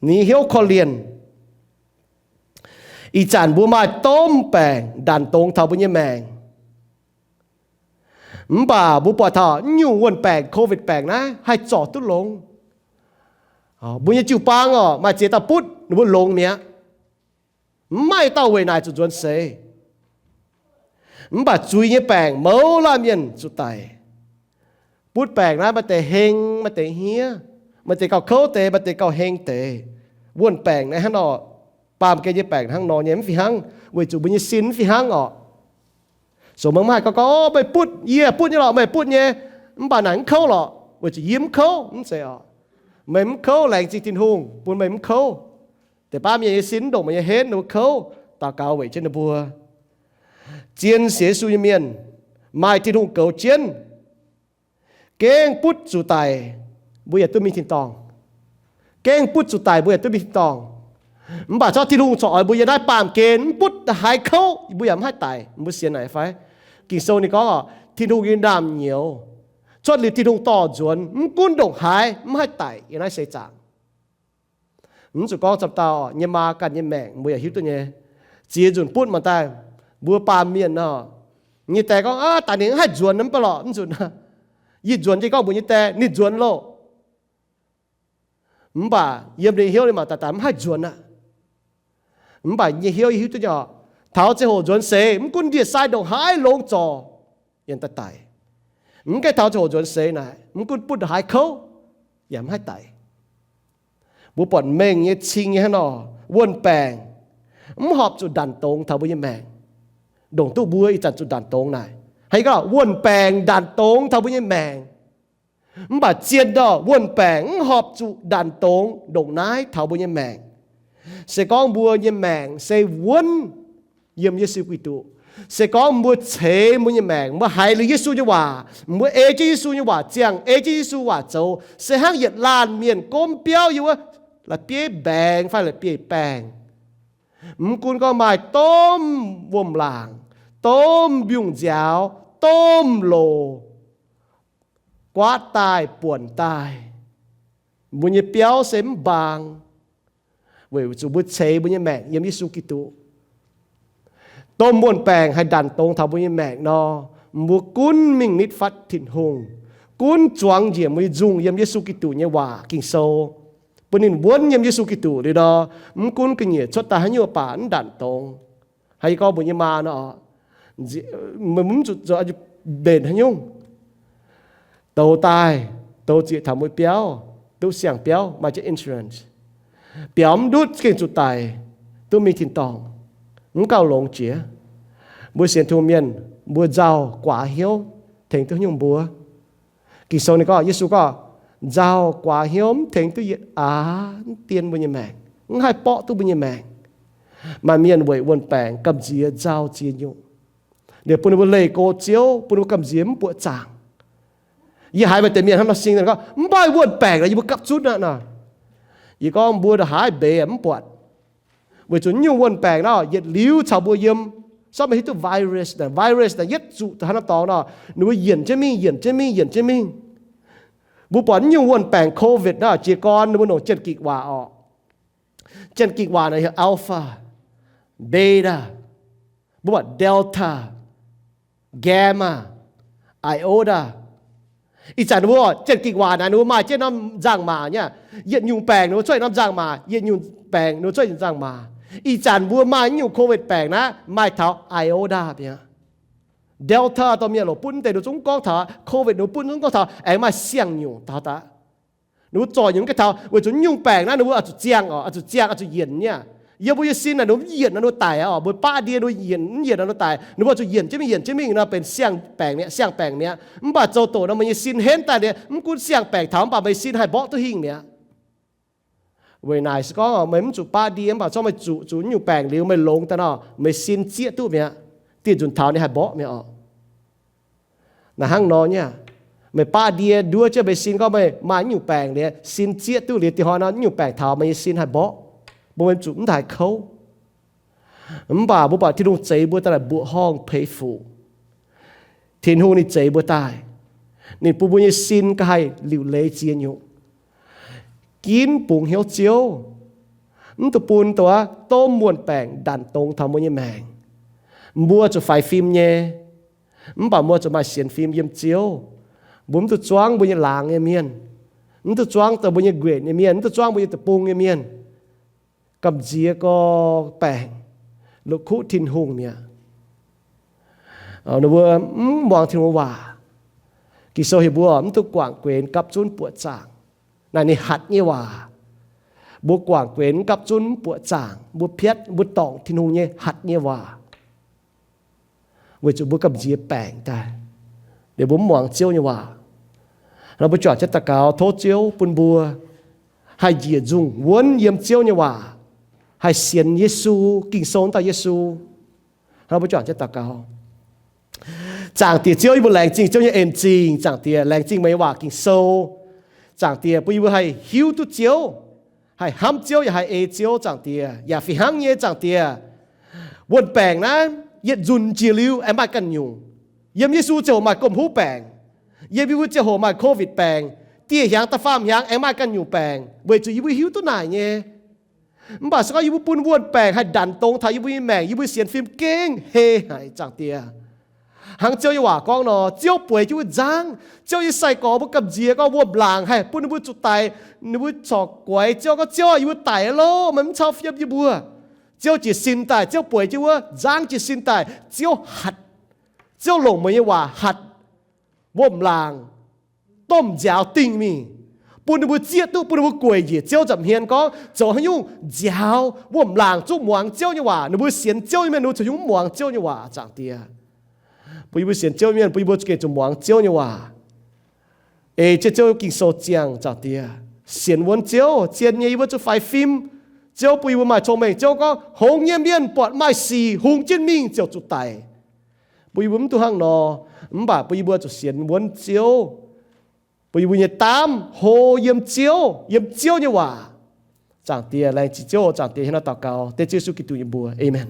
ninh hnyouv korv-lienh. Ih zanc mbuo maaih domh baengc ndanc dongz taux mbuo nyei maengc. Mv baac mbuo buatc taux nyungc wuonh baengc, Covid baengc naaiv haih zorc duqv longx. Mbuo nyei jiu-baang orqc, maaih ziex dauh butv, ninh mbuo longx mi'aqv. Mv maaih dauh weic naaic zuqc nzuonx seix. Mv baac zuiz nyei baengc mouz laanh mienh zuqc daic. Butv baengc naaiv maaih deix heng, maaih deix hniev, maaih deix gauh kouv deix, maaih deix gauh heng deix. Wuonh baengc naaiv hnangv nor, baamh gen nyei baengc hnangv nor nyei, mv fih hnangv, weic zuqc mbuo nyei sin mv fih hnangv orqc. So meih mv haih gorngv, gorngv, O, meih butv, yie butv nyei lorqc, meih butv nyei, mv baac naaic mv kouv lorqc, weic zuqc yie mv kouv, mv zeiz orqc. Meih mv kouv laengz zingh Tin-Hungh bun meih mv kouv. Deix baav mienh nyei sin mv ndongc meih nyei henv, ninh mbuo kouv. Daux gaux weic jienv ninh mbuo. Zien sienx Yesu nyei mienh maaih Tin-Hungh goux jienv. Gengh butv zuqc daic, mbuo yaac duqv mingh tin-dorngh. Gengh butv zuqc daic, mbuo yaac duqv mingh tin-dorngh. Mv baac corc Tin-Hungh corc oix mbuo yiem naaiv baamh gen mv butv haaix kouv, mbuo yaac mv haih daic. Mbuo sienx naaic fai? Ging-Sou ninh gorngv orqc, Tin-Hungh nyei naamh nyouz, cuotv liuz Tin-Hungh dorh nzuonx, mv gunv ndongc haaix mv haih daic yiem naaiv seix zaangc. Mv zuqc gorngv camv dauh nyei maa ganh nyei maengc mbuo yaac hiuv duqv nyei. Ziex nzunc butv mangc daaih, mbuo baamh mienh nor, nyei die gorngv, Aav, daaih ninh mv haih nzuonx mv baac lorqc, mv nzunc. Yie nzuonx jienv gorngv mbuox nyei die, Ninh nzuonx loh. Mv baac yiem ninh hnyouv ninh mangc daaih daaih mv haih nzuonx aqv. Mv baac nyei hnyouv yie hiuv duqv nyei orqc, taux ziangh hoc nzuonx seix mv gunv ndie-sai ndongc haaix longx zorc, yaac daaih daic. Mv gaengh taux ziangh hoc nzuonx seix naaic, mv gunv butv haaix kouv, yaac mv haih daic. Mbuo buatc mengh nyei cing nyei hnangv nor, wuonh baengc mv horpc zuqc ndanc dongz taux mbuo nyei maengc. Ndongc duqv mbuo ih zanc zuqc ndanc dongz naaic, hnangv gorngv wuonh baengc ndanc dongz taux mbuo nyei maengc. Mv baac zien nor, wuonh baengc mv horpc zuqc ndanc dongz ndongc naaiv taux mbuo nyei maengc. Se gorngv mbuo nyei maengc se wuonv yiem Yesu Giduc, se gorngv mbuo ceix mbuo nyei maengc, mbuo haiz liuz Yesu nyei waac, mbuo ei jienv Yesu nyei waac ziangh, ei jienv Yesu waac zoux, se hnangv yietc laanh mienh gomv biauv yiem wuov la'bieiv mbaengx fai la'bieiv baengh. Mv gunv gorngv maaih domh wuom-laangc, domh mbiungc-nziaaux, domh loc, guaatv daaih buonc daaih, mbuo nyei biauv se mv mbaang, weic zuqc mbuo ceix mbuo nyei maengc yiem Yesu Giduc. Domh wuonh baengc haih ndanc dongz taux mbuo nyei maengc nor, mbuo gunv mingh nitv fatv Tin-Hungh, gunv zuangx njiec mbuo nyei nzungh yiem Yesu Giduc nyei waac Ging-Sou, bun ninh wuonv yiem Yesu Giduc liuz nor, mv gunv ga'nyiec cuotv daaih haaix nyungc baac mv ndanc dongz. Hnangv yie gorngv mbuox nyei maa nor, meih mv zuqc zoux mbenc haaix nyungc. Douz daaih, douz zieqc taux mbuo biauv, duqv siang-biauv, maaih jienv insurance. Biaux mv ndutv gengh zuqc daic, duqv mingh tin-dorngh, mv gauh longx jiex. Mbuo sienx Tin-Hungh mienh, mbuo nzauh guaax hnyouv tengx duqv haaix nyungc mbuo? Ging-Sou ninh gorngv, Yesu gorngv, nzauh guaax hnyouv mv tengx duqv yietc aav, mv dien mbuo nyei maengc, mv haih borqv duqv mbuo nyei maengc. Maaih mienh weic wuonh baengc gamh nziex nzauh ziex nyungc, liuz bun ninh mbuo leih go Ziouv, bun ninh mbuo gamh nziex mv buoqc zaangc. Yie haiz maaih deix mienh hnangv nor sing gorngv, mv baac wuonh baengc naaic yie mbuo gapv zunv aqv nor. Yie gorngv mbuo ndongc haaix mbeix mv buatc. Weic zuqc nyungc wuonh baengc nor yietc liuz caux mbuo yiem. Sortv meih hiuv duqv virus naaic, virus naaic yietv zuqc taux haaix norm dorngx nor, ninh mbuo yienc jienv mingh, yienc jienv mingh, yienc jienv mingh. Mbuo buatc nyungc wuonh baengc COVID nor, jiez gorn ninh mbuo longc jien-gikc waac orqc. Jien-gikc waac naaic heuc Alpha, Beta, mbuo buatc Delta, Gamma, Iota. Ih zanc mbuo jien-gikc waac naaic ninh mbuo maaih jienv norm nzangc-maac nyei. Yietc nyungc baengc ninh mbuo cuotv yietc norm nzangc-maac, yietc nyungc baengc ninh mbuo cuotv yietc nzangc-maac. Ih zanc mbuo maaih nyungc COVID baengc naaiv maaih taux Iota mi'aqv. Delta dorh mienh longc butv deix ninh zungv gorngv taux COVID, ninh mbuo butv zungv gorngv taux aengx maaih siang-nyungc taux daaih. Ninh mbuo zorc nyungc gaengh taux, weic zuqc nyungc baengc naaiv ninh mbuo oix zuqc ziangh oc, oix zuqc ziangh, oix zuqc yienc nyei. Yiem mbuo nyei sin naaic ninh mbuo mv yienc nor ninh mbuo daic oc, mbuo baqv ndie ninh mbuo yienc, mv yienc nor ninh mbuo daic. Ninh mbuo oix zuqc yienc jienv mingh, yienc jienv mingh nor benx siang-baengc mi'aqv, siang-baengc mi'aqv. Mv baac zoux doqc nor meih nyei sin henv daaih liuz, mv gunv siang-baengc taux mv baac meih sin haih mborqv duqv hingh mi'aqv. Weic naaic se gorngv meih mv zuqc baqv ndie mv baac zorqv meih zuqc zuqc nyungc baengc liuz meih longx daaih nor, meih sin zieqv duqv mi'aqv, dieh nzunc taux ninh haih mborqv mi'aqv oc. Naaiv hnangv nor nyei aqv. Meih baqv ndie nduov jienv meih sin gorngv meih maaih nyungc baengc liuz, sin zieqv duqv liuz, dieh hnoi nor nyungc baengc taux meih nyei sin haih mborqv, bun meih zuqc mv daaih kouv. Mv baac mbuo buatc Tin-Hungh zeix mbuo daaih mbuoqc horngh peix fuc. Tin-Hungh ninh zeix mbuo daaih, ninh bun mbuo nyei sin ga'haih liuc leiz ziex nyungc. Ginv bungx hnyouv Ziouv, mv dungx bun dongh wuov domh muonh baengc ndanc dongz taux mbuo nyei maengc. Mbuo zuqc faix fim nyei, mv baac mbuo zuqc maaih sienx fim yiem Ziouv. Mbuo mv dungx zuangv mbuo nyei laangz nyei mienh. Mv duqv zuangv daaih mbuo nyei nquenc nyei mienh, mv duqv zuangv mbuo nyei deic-bung nyei mienh, gamh nziex gorx baengc, la'kuqv Tin-Hungh mi'aqv. Ninh mbuo mv muangx Tin-Hungh waac. Ging-Sou heuc mbuo mv duqv guangc guenx gapv zunv buoqc zaangc. Naaiv ninh hatc nyei waac. Mbuo guangc guenx gapv zunv buoqc zaangc, mbuo piatv, mbuo dorngc Tin-Hungh nyei hatc nyei waac, weic zuqc mbuo gamh nziex baengc daaih, liuz mbuo mv muangx Ziouv nyei waac. Nor mbuo juangc jienv daux gaux tov Ziouv bun mbuo haih njiec nzungh wuonv yiem Ziouv nyei waac, haih sienx Yesu, Ging-Sou wuov dauh Yesu. Nor mbuo juangc jienv daux gaux. Zaangc Diex Ziouv, yie mbuo laengz zingh Ziouv nyei en zingh. Zaangc Diex, laengz zingh meih nyei waac Ging-Sou. Zaangc Diex, bun yie mbuo haih hiuv duqv Ziouv, haih hnamv Ziouv yaac haih ei Ziouv, Zaangc Diex, yaac fih hnangv nyei, Zaangc Diex, wuon-baengc naaiv yietc nzunc jiex liuz aengx maaih ganh nyungc. Yiem Yesu ziangh hoc maaih gomh huv baengc. Yiem yie mbuo ziangh hoc maaih COVID baengc. Dieh hiaangx da'faam hiaangx aengx maaih ganh nyungc baengc, weic zuqc yie mbuo hiuv duqv naaic nyei. Mv baac se gorngv yie mbuo bun wuon-baengc haih ndanc dongz taux yie mbuo nyei maengc, yie mbuo sienx fim gengh hei haic, Zaangc Diex. Hnangv Ziouv nyei waac gorngv nor, Ziouv bueix jienv wuov nzangv. Ziouv nyei sai-gorx mbuo gamh nziex gorngv wuom-laangc haih bun ninh mbuo zuqc daic, ninh mbuo corc guaix Ziouv gorngv, Ziouv aah, yie mbuo daic loh, meih mv cau fiem yie mbuo. Ziouv jiez sin daaih, Ziouv bueix jienv wuov nzangv jiez sin daaih, Ziouv hatc, Ziouv longc meih nyei waac hatc wuom-laangc, domh nziaaux dingh mingh, bun ninh mbuo zieqv duqv, bun ninh mbuo gueic njiec Ziouv nza'hmien gorngv zoux haaix nyungc nziaaux wuom-laangc zungv muangx Ziouv nyei waac. Ninh mbuo sienx Ziouv nyei mienh ninh mbuo caux nyungc mv muangx Ziouv nyei waac, Zaangc Diex. Bun yie mbuo sienx Ziouv nyei mienh, bun yie mbuo gengh zuqc muangx Ziouv nyei waac, ei jienv Ziouv Ging-Sou ziangh, Zaangc Diex. Sienx wuonv Ziouv, zien nyei yie mbuo zuqc faix fim. Ziouv bun yie mbuo maaih cong-mengh. Ziouv gorngv, Hngongx nyei mienh buatc maaih sic hungx jienv mingh ziouc zuqc daic. Bun yie mbuo mv duqv hnangv nor, mv baac bun yie mbuo zuqc sienx wuonv Ziouv, bun yie mbuo nyei daamv hlo yiem Ziouv, yiem Ziouv nyei waac. Zaangc Diex, laengz zingh Ziouv oc. Zaangc Diex, hiuv nor daux gaux dengv Ziouv Yesu Giduc nyei mbuox. Aamen.